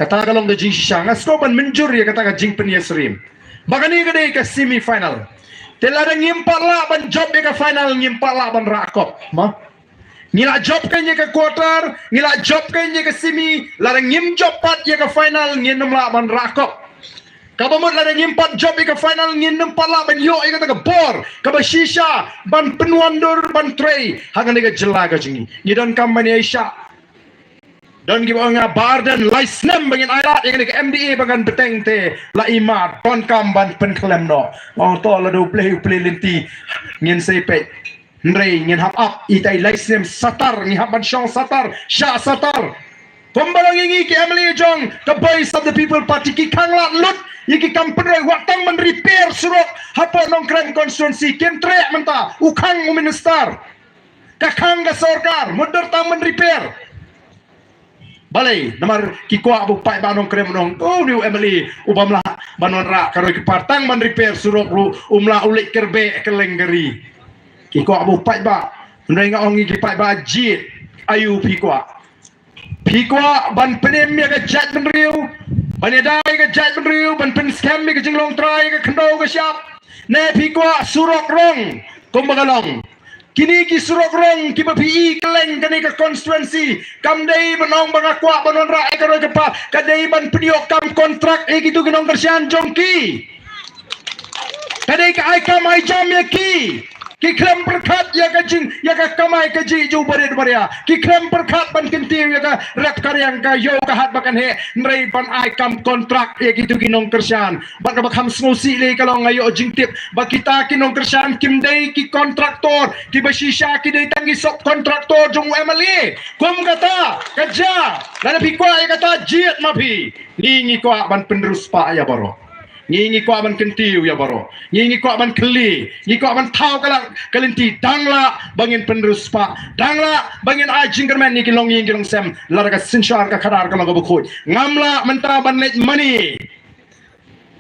Kata ka long ka jingshisha. Nga sngew ban mynjur ïa kata ka jingpynïasyriem ba kane ka dei ka semi final. Te lada ngim pat lah ban jop ïa ka final, ngim pat lah ban rah kop. Ma, ngi la jop kein ïa ka quarter, ngi la jop kein ïa ka semi. Lada ngim jop pat ïa ka final, ngin ym lah ban rah kop. Kaba mut lada ngim pat jop ïa ka final, ngin ym pat lah ban ïoh ïa kata ka bor kaba shisha ban pynwandur ban trei ha kane ka jylla ka jong ngi. Ngi donkam ban ïaishah. Don kiba ong, nga, Bah Ardent, lai snem ba ngin ailad ïa kane ka M D A ba ngan bteng, te la i mat, donkam ban pynkhlem noh. Nga ong, to, lada U Blei u plie lynti, ngin sa ïa peit. Hynrei ngin hap ap, ita i lai snem satar, ngi hap ban shong satar, shah satar. Kumba long ïa ngi ki M L A jong ka Voice of the People Party, ki khang lad lut ïa ki kam pynroi, wat tang ban repair surok hapoh Nongkrem constituency. Kim treh mynta, u khang u minister. Ka khang ka sorkar, mutdur tang ban repair. Balei? Namar ki kwah ba u paidbah Nongkrem un ong, oh, une u M L A u bym lah ban wanrah ka roi ka par, tang ban repair surok ruh um lah u leit kyrbeh kylleng ka ri. Ki kwah ba u paidbah. Hynrei nga ong ïa ki paidbah jied, aïu phi kwah? Phi kwah ban pynim ïa ka jaitbynriew, ban ïada ïa ka jaitbynriew, ban pynskhem ïa ka jinglong trai, ïa ka khyndew ka shyiap? Ne phi kwah surok rong kumba ka long? Kine ki surok rong kiba phi i kylleng kane ka constituency, kam dei ban ong ba nga kwah ban wanrah ïa ka roi ka par, ka dei ban pynïoh kam kontrak ïa kito ki nongkyrshan jong ki. Ka dei ka ai kam ai jam ïa ki. Ki khlem pyrkhat ïa ka jing, ïa ka kamai kajih jong u barit baria. Ki khlem pyrkhat ban kyntiew ïa ka rep ka riang, ka ïew ka hat ba kan heh, hynrei ban ai kam kontrak ïa kito ki nongkyrshan. Bad kaba kham sngewsih lei ka long, nga ïoh jingtip ba kita ki nongkyrshan kim dei ki kontraktor kiba shisha, ki dei tang ki sub kontraktor jong u M L A. Kum kata ka jia, lada phi kwah ïa kata, jied ma phi. Ngi, ngi kwah ban pynriewspah ïa baroh. Ngi, ngi kwah ban kyntiew ïa baroh. Ngi, ngi kwah ban kylli. Ngi kwah ban thaw ka la ka lynti. Dang lah ba ngin pynriewspah. Dang lah ba ngin ai jingkyrmen ïa ki longïing ki longsem. Lada ka synshar ka khadar ka long kaba khuid, ngam lah mynta ban leit mane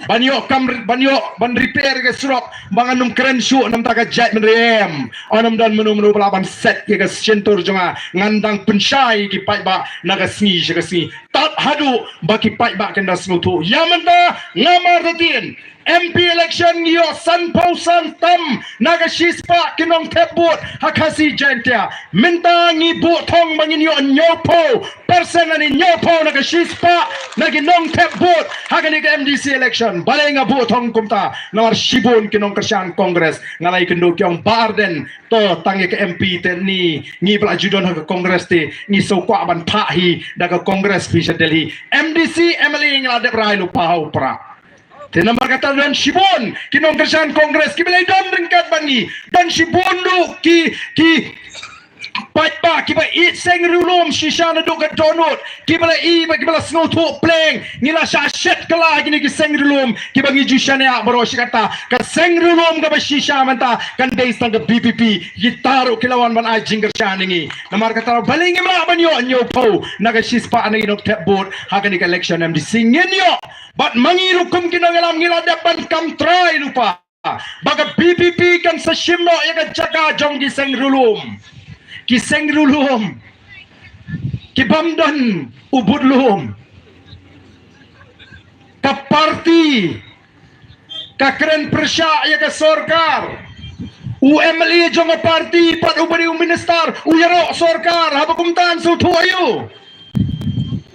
ban ïoh kam, ban ïoh ban repair ka surok ba ngan ym kren shuh na ka bynta ka jaitbynriew. Em, yn ym don mano mano ba lah ban set ïa ka shyntur jong nga. Ngan dang pynshai ïa ki paidbah na ka sngi sha ka sngi, tad haduh ba ki paidbah kin da sngewthuh. Ïa mynta nga martatien, M P election ngi ïoh sanphew san tam na ka shispah ki nongthep vote ha Khasi Jaintia. Mynta ngi buh thong ba ngin ïoh hynñiewphew percent lane hynñiewphew na ka shispah na ki nongthep vote ha kane ka M D C election. Balei nga buh thong kumta? Namar shibun ki nongkyrshan Congress, nga la ïakynduh, ki ong Bah Ardent, to tang ïa ka M P te, ngi, ngi ba la ju don ha ka Congress te ngi sngewkwah ban phah hi da ka Congress phi sha Delhi. M D C, M L A ngi la dep rai lypa ha u Prah. Te namar kata don shibun ki nongkyrshan Congress kiba la ïadon ryngkat bad ngi, don shibun ruh ki, ki paidbah kiba ïeit seng riewlum shisha naduh ka dohnud, kiba la ïeit bad kiba la sngewthuh pleng. Ngi la shah shet kylla ha kine ki seng riewlum kiba ngi ju shaniah baroh shi katta. Ka seng riewlum kaba shisha mynta kan dei tang ka V P P. Kita ruh ki la wan ban ai jingkyrshan ïa ngi. Namar kata balei ngim lah ban ïoh hynñiewphew na ka shispah na ki nongthep vote ha kane ka election M D C? Ngin ïoh. Bad ma ngi ruh kum ki nongïalam ngi la dep ban kam trai lypa ba ka V P P kan sa shim noh ïa ka jaka jong ki seng riewlum. Ki seng riewlum kibym don u budlum. Ka party ka kren pyrshah ïa ka sorkar. U M L A jong ka party pat, u ba dei u minister, u ïaroh sorkar, haba kumta yn sngewthuh aïu?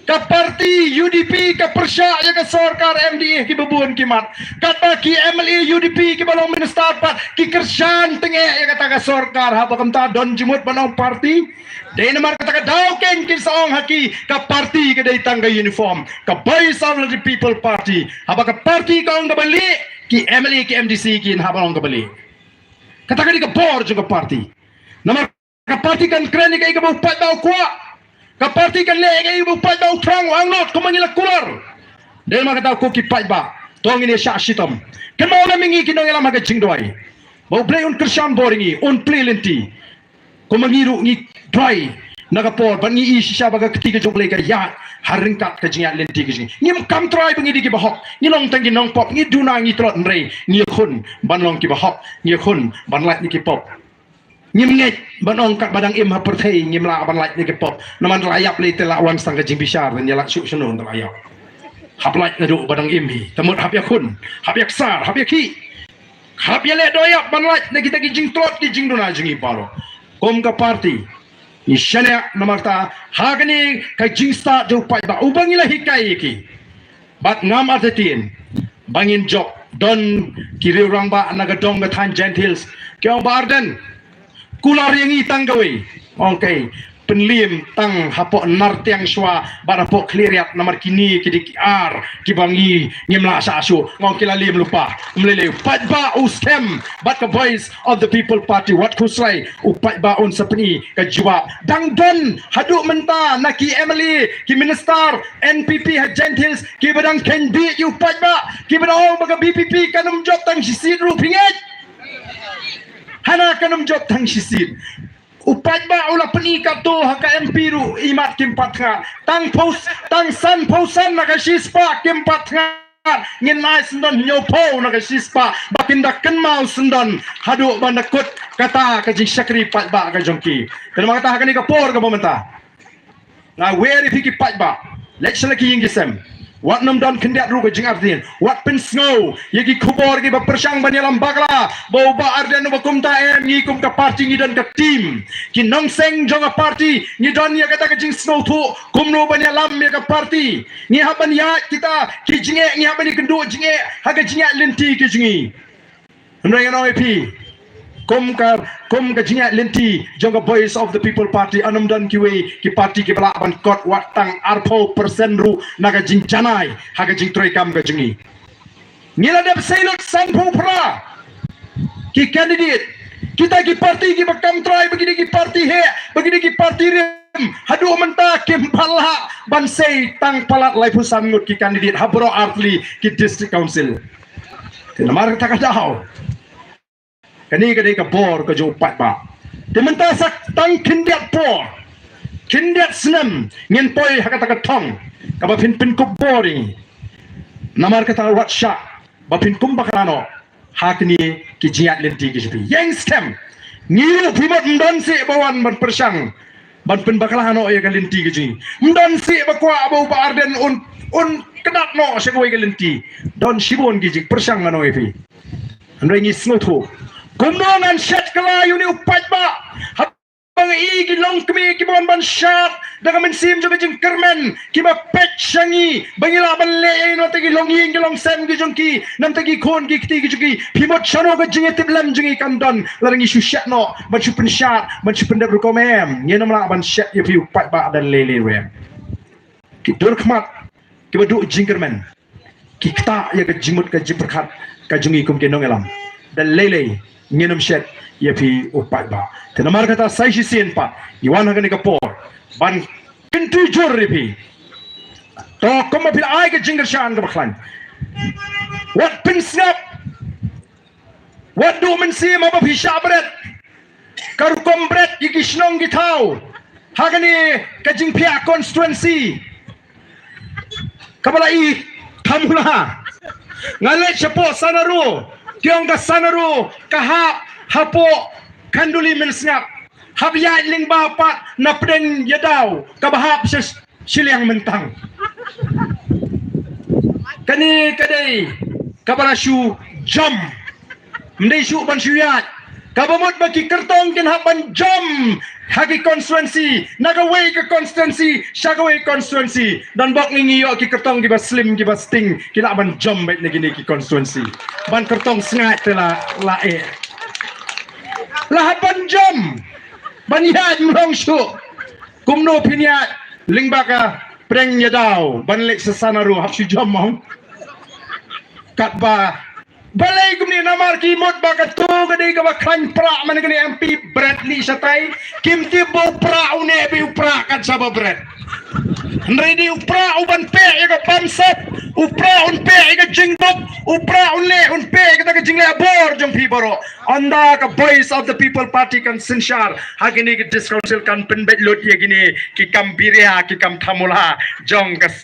Ka party U D P ka pyrshah ïa ka sorkar M D A kiba bun ki mat. Katba ki M L A U D P kiba long minister pat ki kyrshan tyngeh ïa kata ka sorkar, haba kumta don jingmut ban ong party? Dei namar kata ka daw keiñ kin sa ong ha ki, ka party ka dei tang ka uniform, ka Voice of the People Party. Haba ka party ka ong kaba lieh, ki M L A ki M D C kin hap ban ong kaba lieh. Kata ka dei ka bor jong ka party. Namar ka party kan kren ïa kaei kaba u paidbah u kwah. Ka party kan leh ïa kaei kaba u paidbah u thrang, u angnud, kumba ngi la kular. Dei namar kata ko ki paidbah, to ngin ïa shah shitom. Kynmaw lem ïa ngi ki nongïalam ha ka jingduwai ba U Blei un kyrshan bor ïa ngi, un plie lynti. Kumba ngi ruh ngi duwai na ka por, bad ngi i shisha ba ka kti ka jong U Blei ka ïaid ha ryngkat ka jingïaid lynti ka jong ngi. Ngim kam trai ba ngi dei kiba hok, ngi long tang ki nongpop, ngi duna ngi tlot, hynrei ngi ïakhun ban long kiba hok, ngi ïakhun ban lait na ki pop. Ngim ngeit ban ong katba dang im ha pyrthei ngim lah ban lait na ki pop. Namar la ïap lei te la wan sa ka jingbishar, ïa la shu shano la ïap. Hap lait naduh ba dang im hi, te mut hap ïakhun, hap ïaksar, hap ïakhih. Hap ïaleh dohnud ban lait na kita ki jingtlot ki jingduna jong ngi baroh. Kum ka party ngi shaniah namar kata ha kane ka jingstad jong u paidbah uba ngi la hikai ïa ki. Bad ngam artatien ba ngin jop. Don ki riew rangbah na ka dong ka thaiñ Jaintia Hills ki ong, Bah Ardent, kular ïa ngi tang kawei. Ong kei, pynliem tang hapoh Nartiang shuwa bad hapoh Khliehriat, namar kine ki dei ki ar kiba ngi ngim lah shah shuh. Nga ong ki la liem lypa. Ym lei lei, u paidbah u skhem bad ka Voice of the People Party, wat khuslai, u paidbah un sa pyni ka jubab. Dang don haduh mynta na ki M L A, ki minister N P P ha Jaintia Hills kiba dang kheiñ bih ïa u paidbah, kiba dang ong ba ka V P P kan ym jop tang shi seat ruh, phi ngeit? Hana kan ym jop tang shi seat. U paidbah u la pyni katto ha ka M P ruh, imat kim pat thngan. Tang phew, tang sanphew san na ka shispah kim pat thngan. Ngin ai syndon hynñiewphew na ka shispah ba kin da kynmaw syndon haduh ban da kut kata ka jingshakri paidbah ka jong ki. Te namar kata ha kane ka por kaba mynta nga wer ïa phi ki paidbah, leit sha la ki ïing ki sem. Wat nym don khyndiat ruh ka jingartatien. Wat pynsngew ïa ki khubor kiba pyrshang ban ïalam bakla ba u Bah Ardent uba kumta em. Ngi kum ka party ngi don ka team, ki nongseng jong ka party, ngi don ïa kata ka jingsngewthuh kumno ban ïalam ïa ka party. Ngi hap ban ïaid kita ki jingeh, ngi hap ban ïakynduh jingeh ha ka jingïaid lynti ki jong ngi. Hynrei ngan ong ïa phi, kum ka, kum ka jingïaid lynti jong ka Voice of the People Party, yn ym don kiwei ki party kiba lah ban kot wat tang arphew percent ruh na ka jingjanai ha ka jingtrei kam ka jong ngi. Ngi la dep sei lut sanphew phra ki candidate. Kita ki party kiba kam trai, ba ki dei ki party heh, ba ki dei ki party rim, haduh mynta kim pat lah ban sei tang palat laiphew san ngut ki candidate ha baroh artylli ki district council. Te namar kata ka daw, kane ka dei ka bor ka jong u paidbah. Te mynta sa tang khyndiat por, khyndiat snem ngin poi ha kata ka thong kaba phin pynkup bor ïa ngi. Namar kata wat shah ba phin kum bakla noh ha kine ki jingïaid lynti ki jong phi. Ïeng skhem. Ngi ruh phi mut ym don shuh ba wan ban pyrshang ban pynbakla noh ïa ka lynti ka jong ngi. Ym don shuh ba kwah ba u Bah Ardent un, un kyndat noh sha kawei ka lynti. Don shibun ki jingpyrshang nga ong ïa phi. Hynrei ngi sngewthuh kumno ngan shet kylla ïa une u paidbah. Haba ngi i ki longkmie kiba wan ban shad da ka mynsiem jong ka jingkyrmen, kiba peit sha ngi ba ngi lah ban leh ïa ngi namar ki longïing ki longsem ki jong ki, namar ki khun ki kti ki jong ki. Phi mut shano ka jingïatiplem jong ngi kan don lada ngi shu shet noh ban shu pynshad, ban shu pyndep rukom? Em, ngin ym lah ban shet ïa phi u paidbah da lei lei ruh em. Ki dur khmat kiba duh jingkyrmen ki ktah ïa ka jingmut ka jingpyrkhat ka jong ngi kum ki nongïalam. Da lei lei ngin ym shet ïa phi u paidbah. Te namar kata sa shisien pat ngi wan ha kane ka por ban kyntu jur ïa phi. To kumba phi la ai ka jingkyrshan kaba khlaiñ, wat pynsngap. Wat duh mynsiem haba phi shah bret. Ka rukom bret ïa ki shnong ki thaw ha kane ka jingphiah constituency kaba la i Thamula. Nga leit shapoh Sanaro, ki ong ka Sanaro ka hap hapoh Khanduli Mynsngap. Hap ïaid lyngba pat na pdeng Ïadaw kaba hap sha shiliang Myntang. Kane ka dei kaba la shu jam. Ym dei shuh ban shu ïaid. Kaba mut ba ki kyrtong kin hap ban jam ha ki constituency, na kawei ka constituency sha kawei constituency. Don bok ngi, ngi ïoh ki kyrtong kiba slim kiba sting ki lah ban jam beit na kine ki constituency. Ban kyrtong sngaid te la, la eh. La hap ban jam ban ïaid, ym long shuh. Kumno phin ïaid lyngba ka pdeng Ïadaw ban leit sha Sanaro? Hap shu jam mo. Katba balei kumne? Namar ki mut ba kato ka dei kaba khlaiñ prah. Man kane M P Bradley shatai, kim tip ba u prah u neh beit, u prah kat shaba bret. Hynrei dei u prah u ban peh ïa ka bamsap, u prah un peh ïa ka jingduk, u prah un leh, un peh ïa kata ka jingleh bor jong phi baroh. Ynda ka Voice of the People Party kan synshar ha kine ki District Council, kan pynbeit lut ïa kine ki kam biria, ki kam thamula jong ka s-,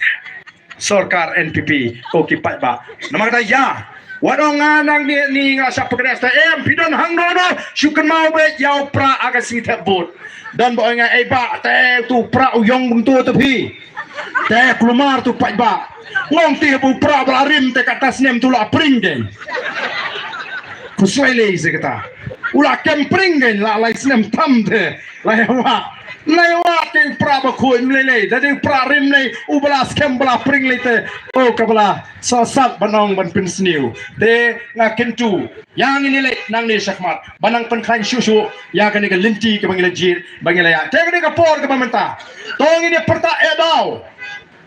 sorkar N P P, ko ki paidbah. Namar kata ïa, wat ong nga nangne ni nga shah pyrkhat te, em, phi don hangno no, shu kynmaw beit ïa u prah ha ka sngi thep vote. Don ba ong nga, ei bah, te utu u prah u ïong bun tu te phi. Te kulmar tu paidbah. Nga ong te ba u prah ba la rim te kata snem tu la pring dei. Khuslai lei se kata. U la kem pring dei la lai snem tam te. Lai wah. Lai wah te u prah ba khuid mlei lei. Da dei u prah rim lei, u ba la skhem ba la pring lei te. O ka ba la sa sat ban ong ban pynsniew. Te nga kyntu ïa ngin ïaleh nangne shakhmat ban nang pynkhlaiñ shuh shuh ïa kane ka lynti kaba ngi la jied, ba ngi la ïaid. Te kane ka por kaba mynta, to ngin ïa pyrta eh daw.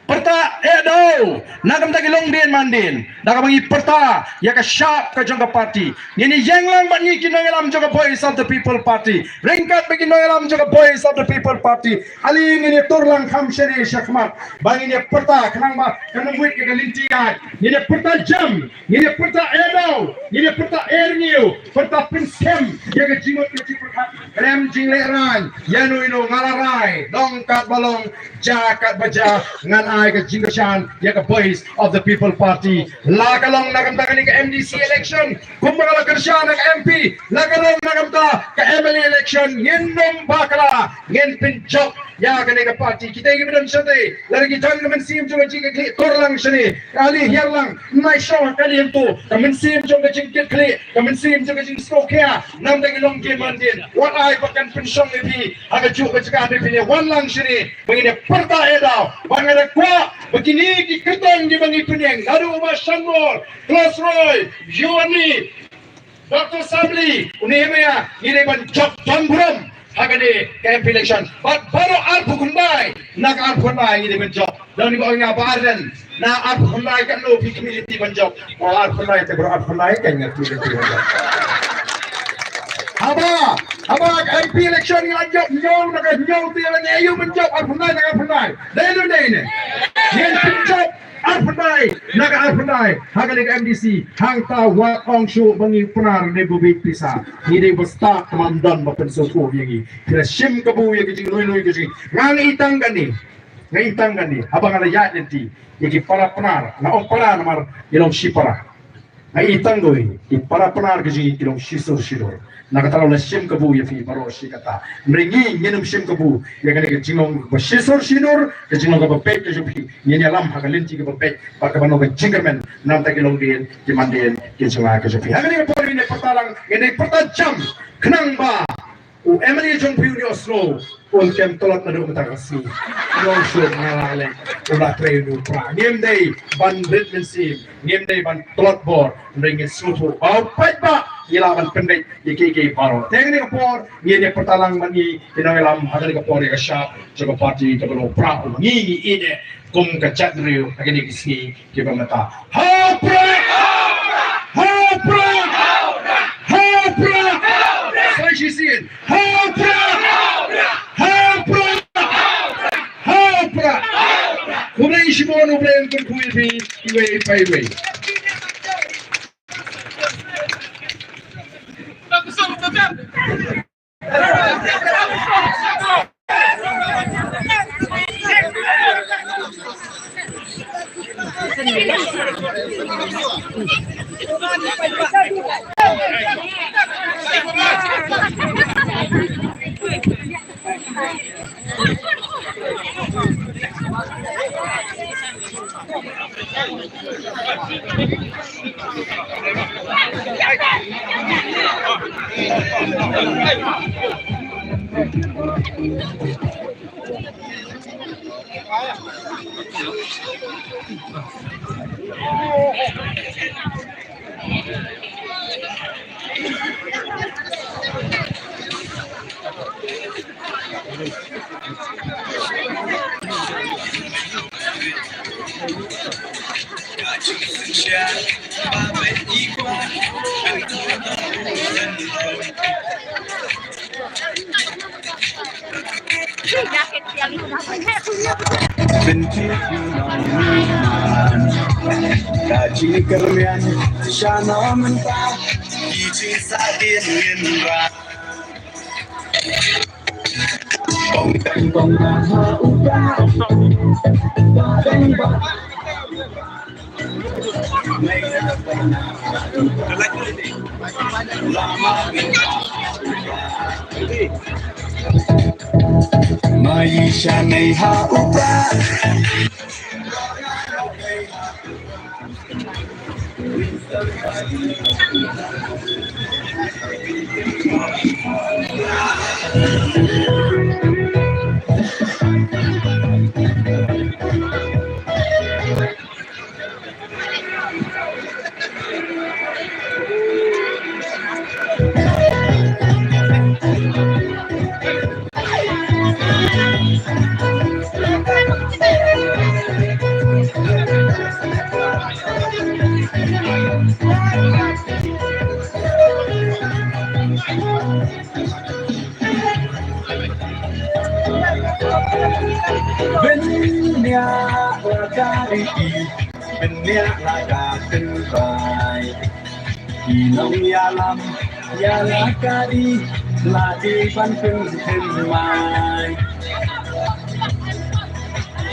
Pyrta eh daw na ka bynta ki longdien mandien, da kaba ngi pyrta ïa ka shap ka jong ka party. Ngin ïeng lang bad ngi ki nongïalam jong ka Voice of the People Party. Ryngkat bad ki nongïalam jong ka Voice of the People Party, ale ngin ïa tur lang kham shane shakhmat ba ngin ïa pyrta, khnang ba kan ym wit ïa ka lynti ïaid. Ngin ïa pyrta jam, ngin ïa pyrta eh daw, ngin ïa pyrta eh rngiew, pyrta pynskhem ïa ka jingmut ka jingpyrkhat. Khlem jinglehrain ïa no ïa no, nga la rai, long katba long, jia katba jia, ngan ai ka jingkyrshan ïa ka Voice of the People Party. La ka long na ka bynta kane ka M D C election, kumba nga la kyrshan ha ka M P, la ka long na ka bynta ka M L A election, ngin ym bakla, ngin pynjop ïa kane ka party. Kita kiba don shatei, lada ki don ka mynsiem jong ka jingkitkhlieh, tur lang shane. Ale hiar lang, ym ai shong ha ka liang to. Ka mynsiem jong ka jingkitkhlieh, ka mynsiem jong ka jingsngewkhia, namar ki longdien mandien, wat ai ba kan pynshong ïa phi ha kajuh ka jaka. Phi ne wan lang shane ba ngin ïa pyrta eh daw. Ba nga da kwah ba kine ki kyrtong kiba ngi pynïeng, naduh u Bah Shanbor, Khlosroi, Joanny, Doctor Sabli, u Nehemiah, ngi dei ban jop don burom ha kane ka M P election. Bad baroh arphew khyndai na ka arphew khyndai ngi dei ban jop. Don kiba ong ïa nga Bah Ardent, na arphew khyndai katno phi khmih lynti ban jop? O, arphew khyndai te bro, arphew khyndai ka ngi khmih lynti ban jop. Haba, haba ka M P election ngi la jop hynñiew, na ka hynñiew te la ngi ïoh ban jop arphew khyndai na ka arphew khyndai. Dei ne ym dei ne? Ngin pynjop arphew khyndai na ka arphew khyndai ha kane ka M D C. Hangta wat ong shuh ba ngi Pnar ne ba bit pisa. Ngi dei ba stad, tymmen don ba pynsngewthuh ïa ngi. Phi la shim kabu ïa ka jinglui lui ka jong ngi. Nga ïohi tang kane. Nga ïohi tang kane. Haba nga la ïaid lynti ïa ki para Pnar, nga ong para namar ngi long shipara. Ai tang doi, i para Pnar ka jingim ki long shisur shinur. Na kata la shim kabu ïa phi baroh shi katta. Hynrei ngi ngin ym shim kabu ïa kane ka jinglong ba shisur shinur, ka jinglong kaba peit ka jong phi. Ngin ïalam ha ka lynti kaba peit bad kaba long ka jingkyrmen. Namar ta ki longdien, ki mandien, ki jingla ka jong phi. Ha kane ka por ngin ïa pyrta lang, ngin ïa pyrta jam khnang ba u M L A jong phi u Oslo un kem tlot naduh mynta ka sngi. Ïoh shuh nga la leh u la trei u pra. Ngim dei ban rit mynsiem, ngim dei ban tlot bor. Hynrei ngin sngewthuh ba u paidbah ngi lah ban pyndait ïa kiei kiei baroh. Te kane ka por ngin ïa pyrta lang bad ngi ki nongïalam ha kane ka por ïa ka shap jong ka party kaba long pra. Ngi ngi ïeit kum ka jaitbynriew ha kine ki sngi kiba mynta. Ha u Prah! Ha u Prah! Ha u Prah! Sa shisien. Ha u Prah! Ha u Prah! Ha u Prah! Khublei shibun, U Blei un kyrkhu ïa phi iwei pa iwei. Ka jingkyrmen sha na mynta, ki jingsahdien ngin rah. Bong beng bong na ha u Prah. Bong beng bong. Mai sha nei ha u Prah. Bniah la ka riti, bniah la ka tynrai. Ki nongïalam ïa la ka ri, la dei ban pynthymmai.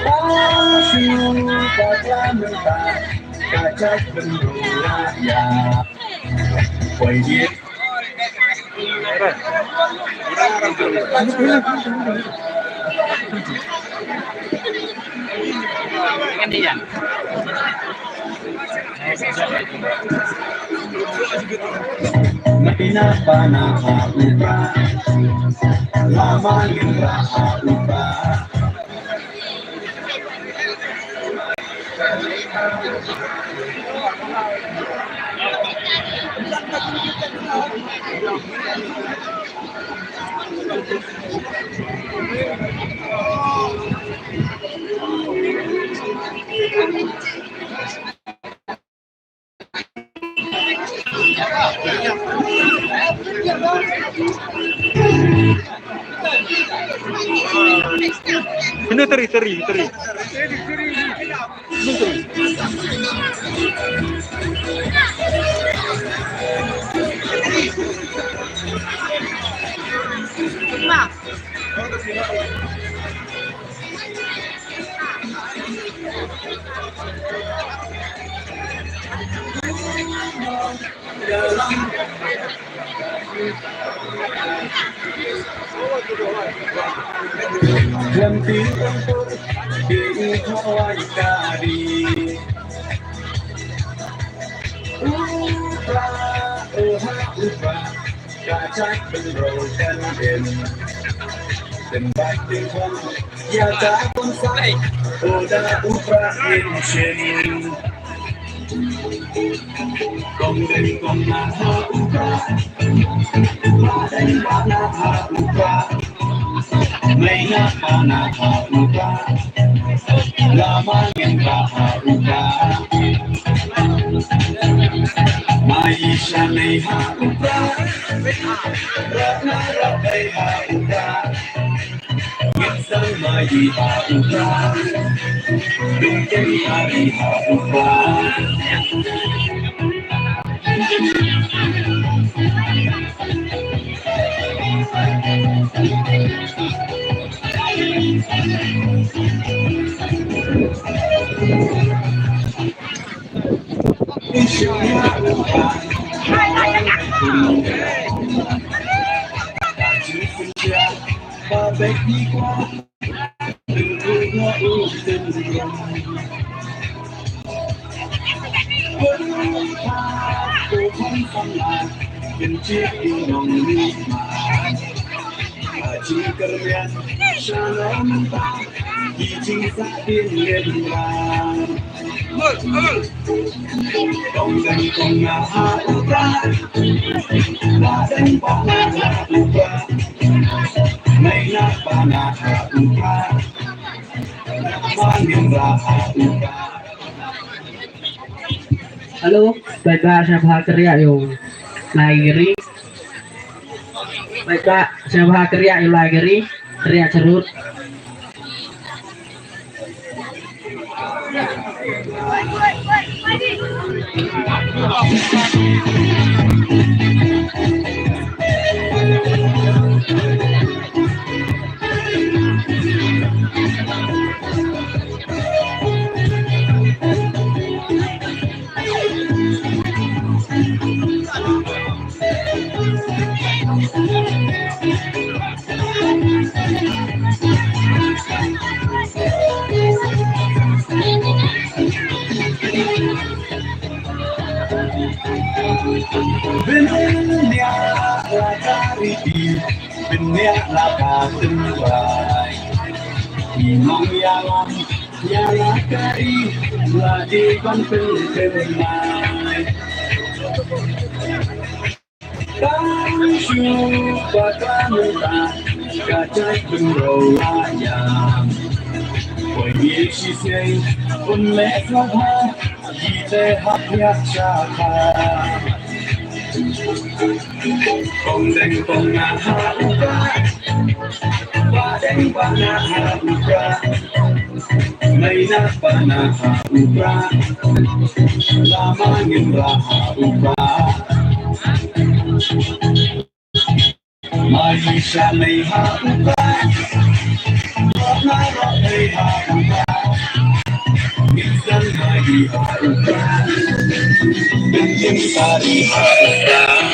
Ba shu bakla mynta, ka jaitbynriew la ïa. Poi ïa. Sino teri, teri, teri. Sino teri. Ïa ka khun sa, u da u Prah in shin. Kong deng kong na ha u Prah, la deng ba na ha u Prah, mei na pa na ha u Prah, la ma ngin ba ha u Prah. Ma yi sha nei ha u Prah, ra na ra dei ha u Prah. Hello, paidbah, sngewbha kyrïa ïa u Lai Giri. Paidbah, sngewbha kyrïa ïa u Lai Giri, kyrïa charut. Bniah la ka riti, bniah la ka tynrai. Ki nongïalam ïa la ka ri, la dei ban pynthymmai. Tang shu ba ka mynta ka jait bynriew la ïam. Poi ngi shisnei un leh sngewbha, ki te hap ïa shakha. Kong deng kong na ha u Prah, ba deng ba na ha u Prah. Mei na pa na ha u Prah, la ma ngin ra ha u Prah. Ma yi sha mei ha u Prah, ma na ro mei ha u Prah. Ngin san ma yi ha u Prah, ngin san ma yi ha u Prah.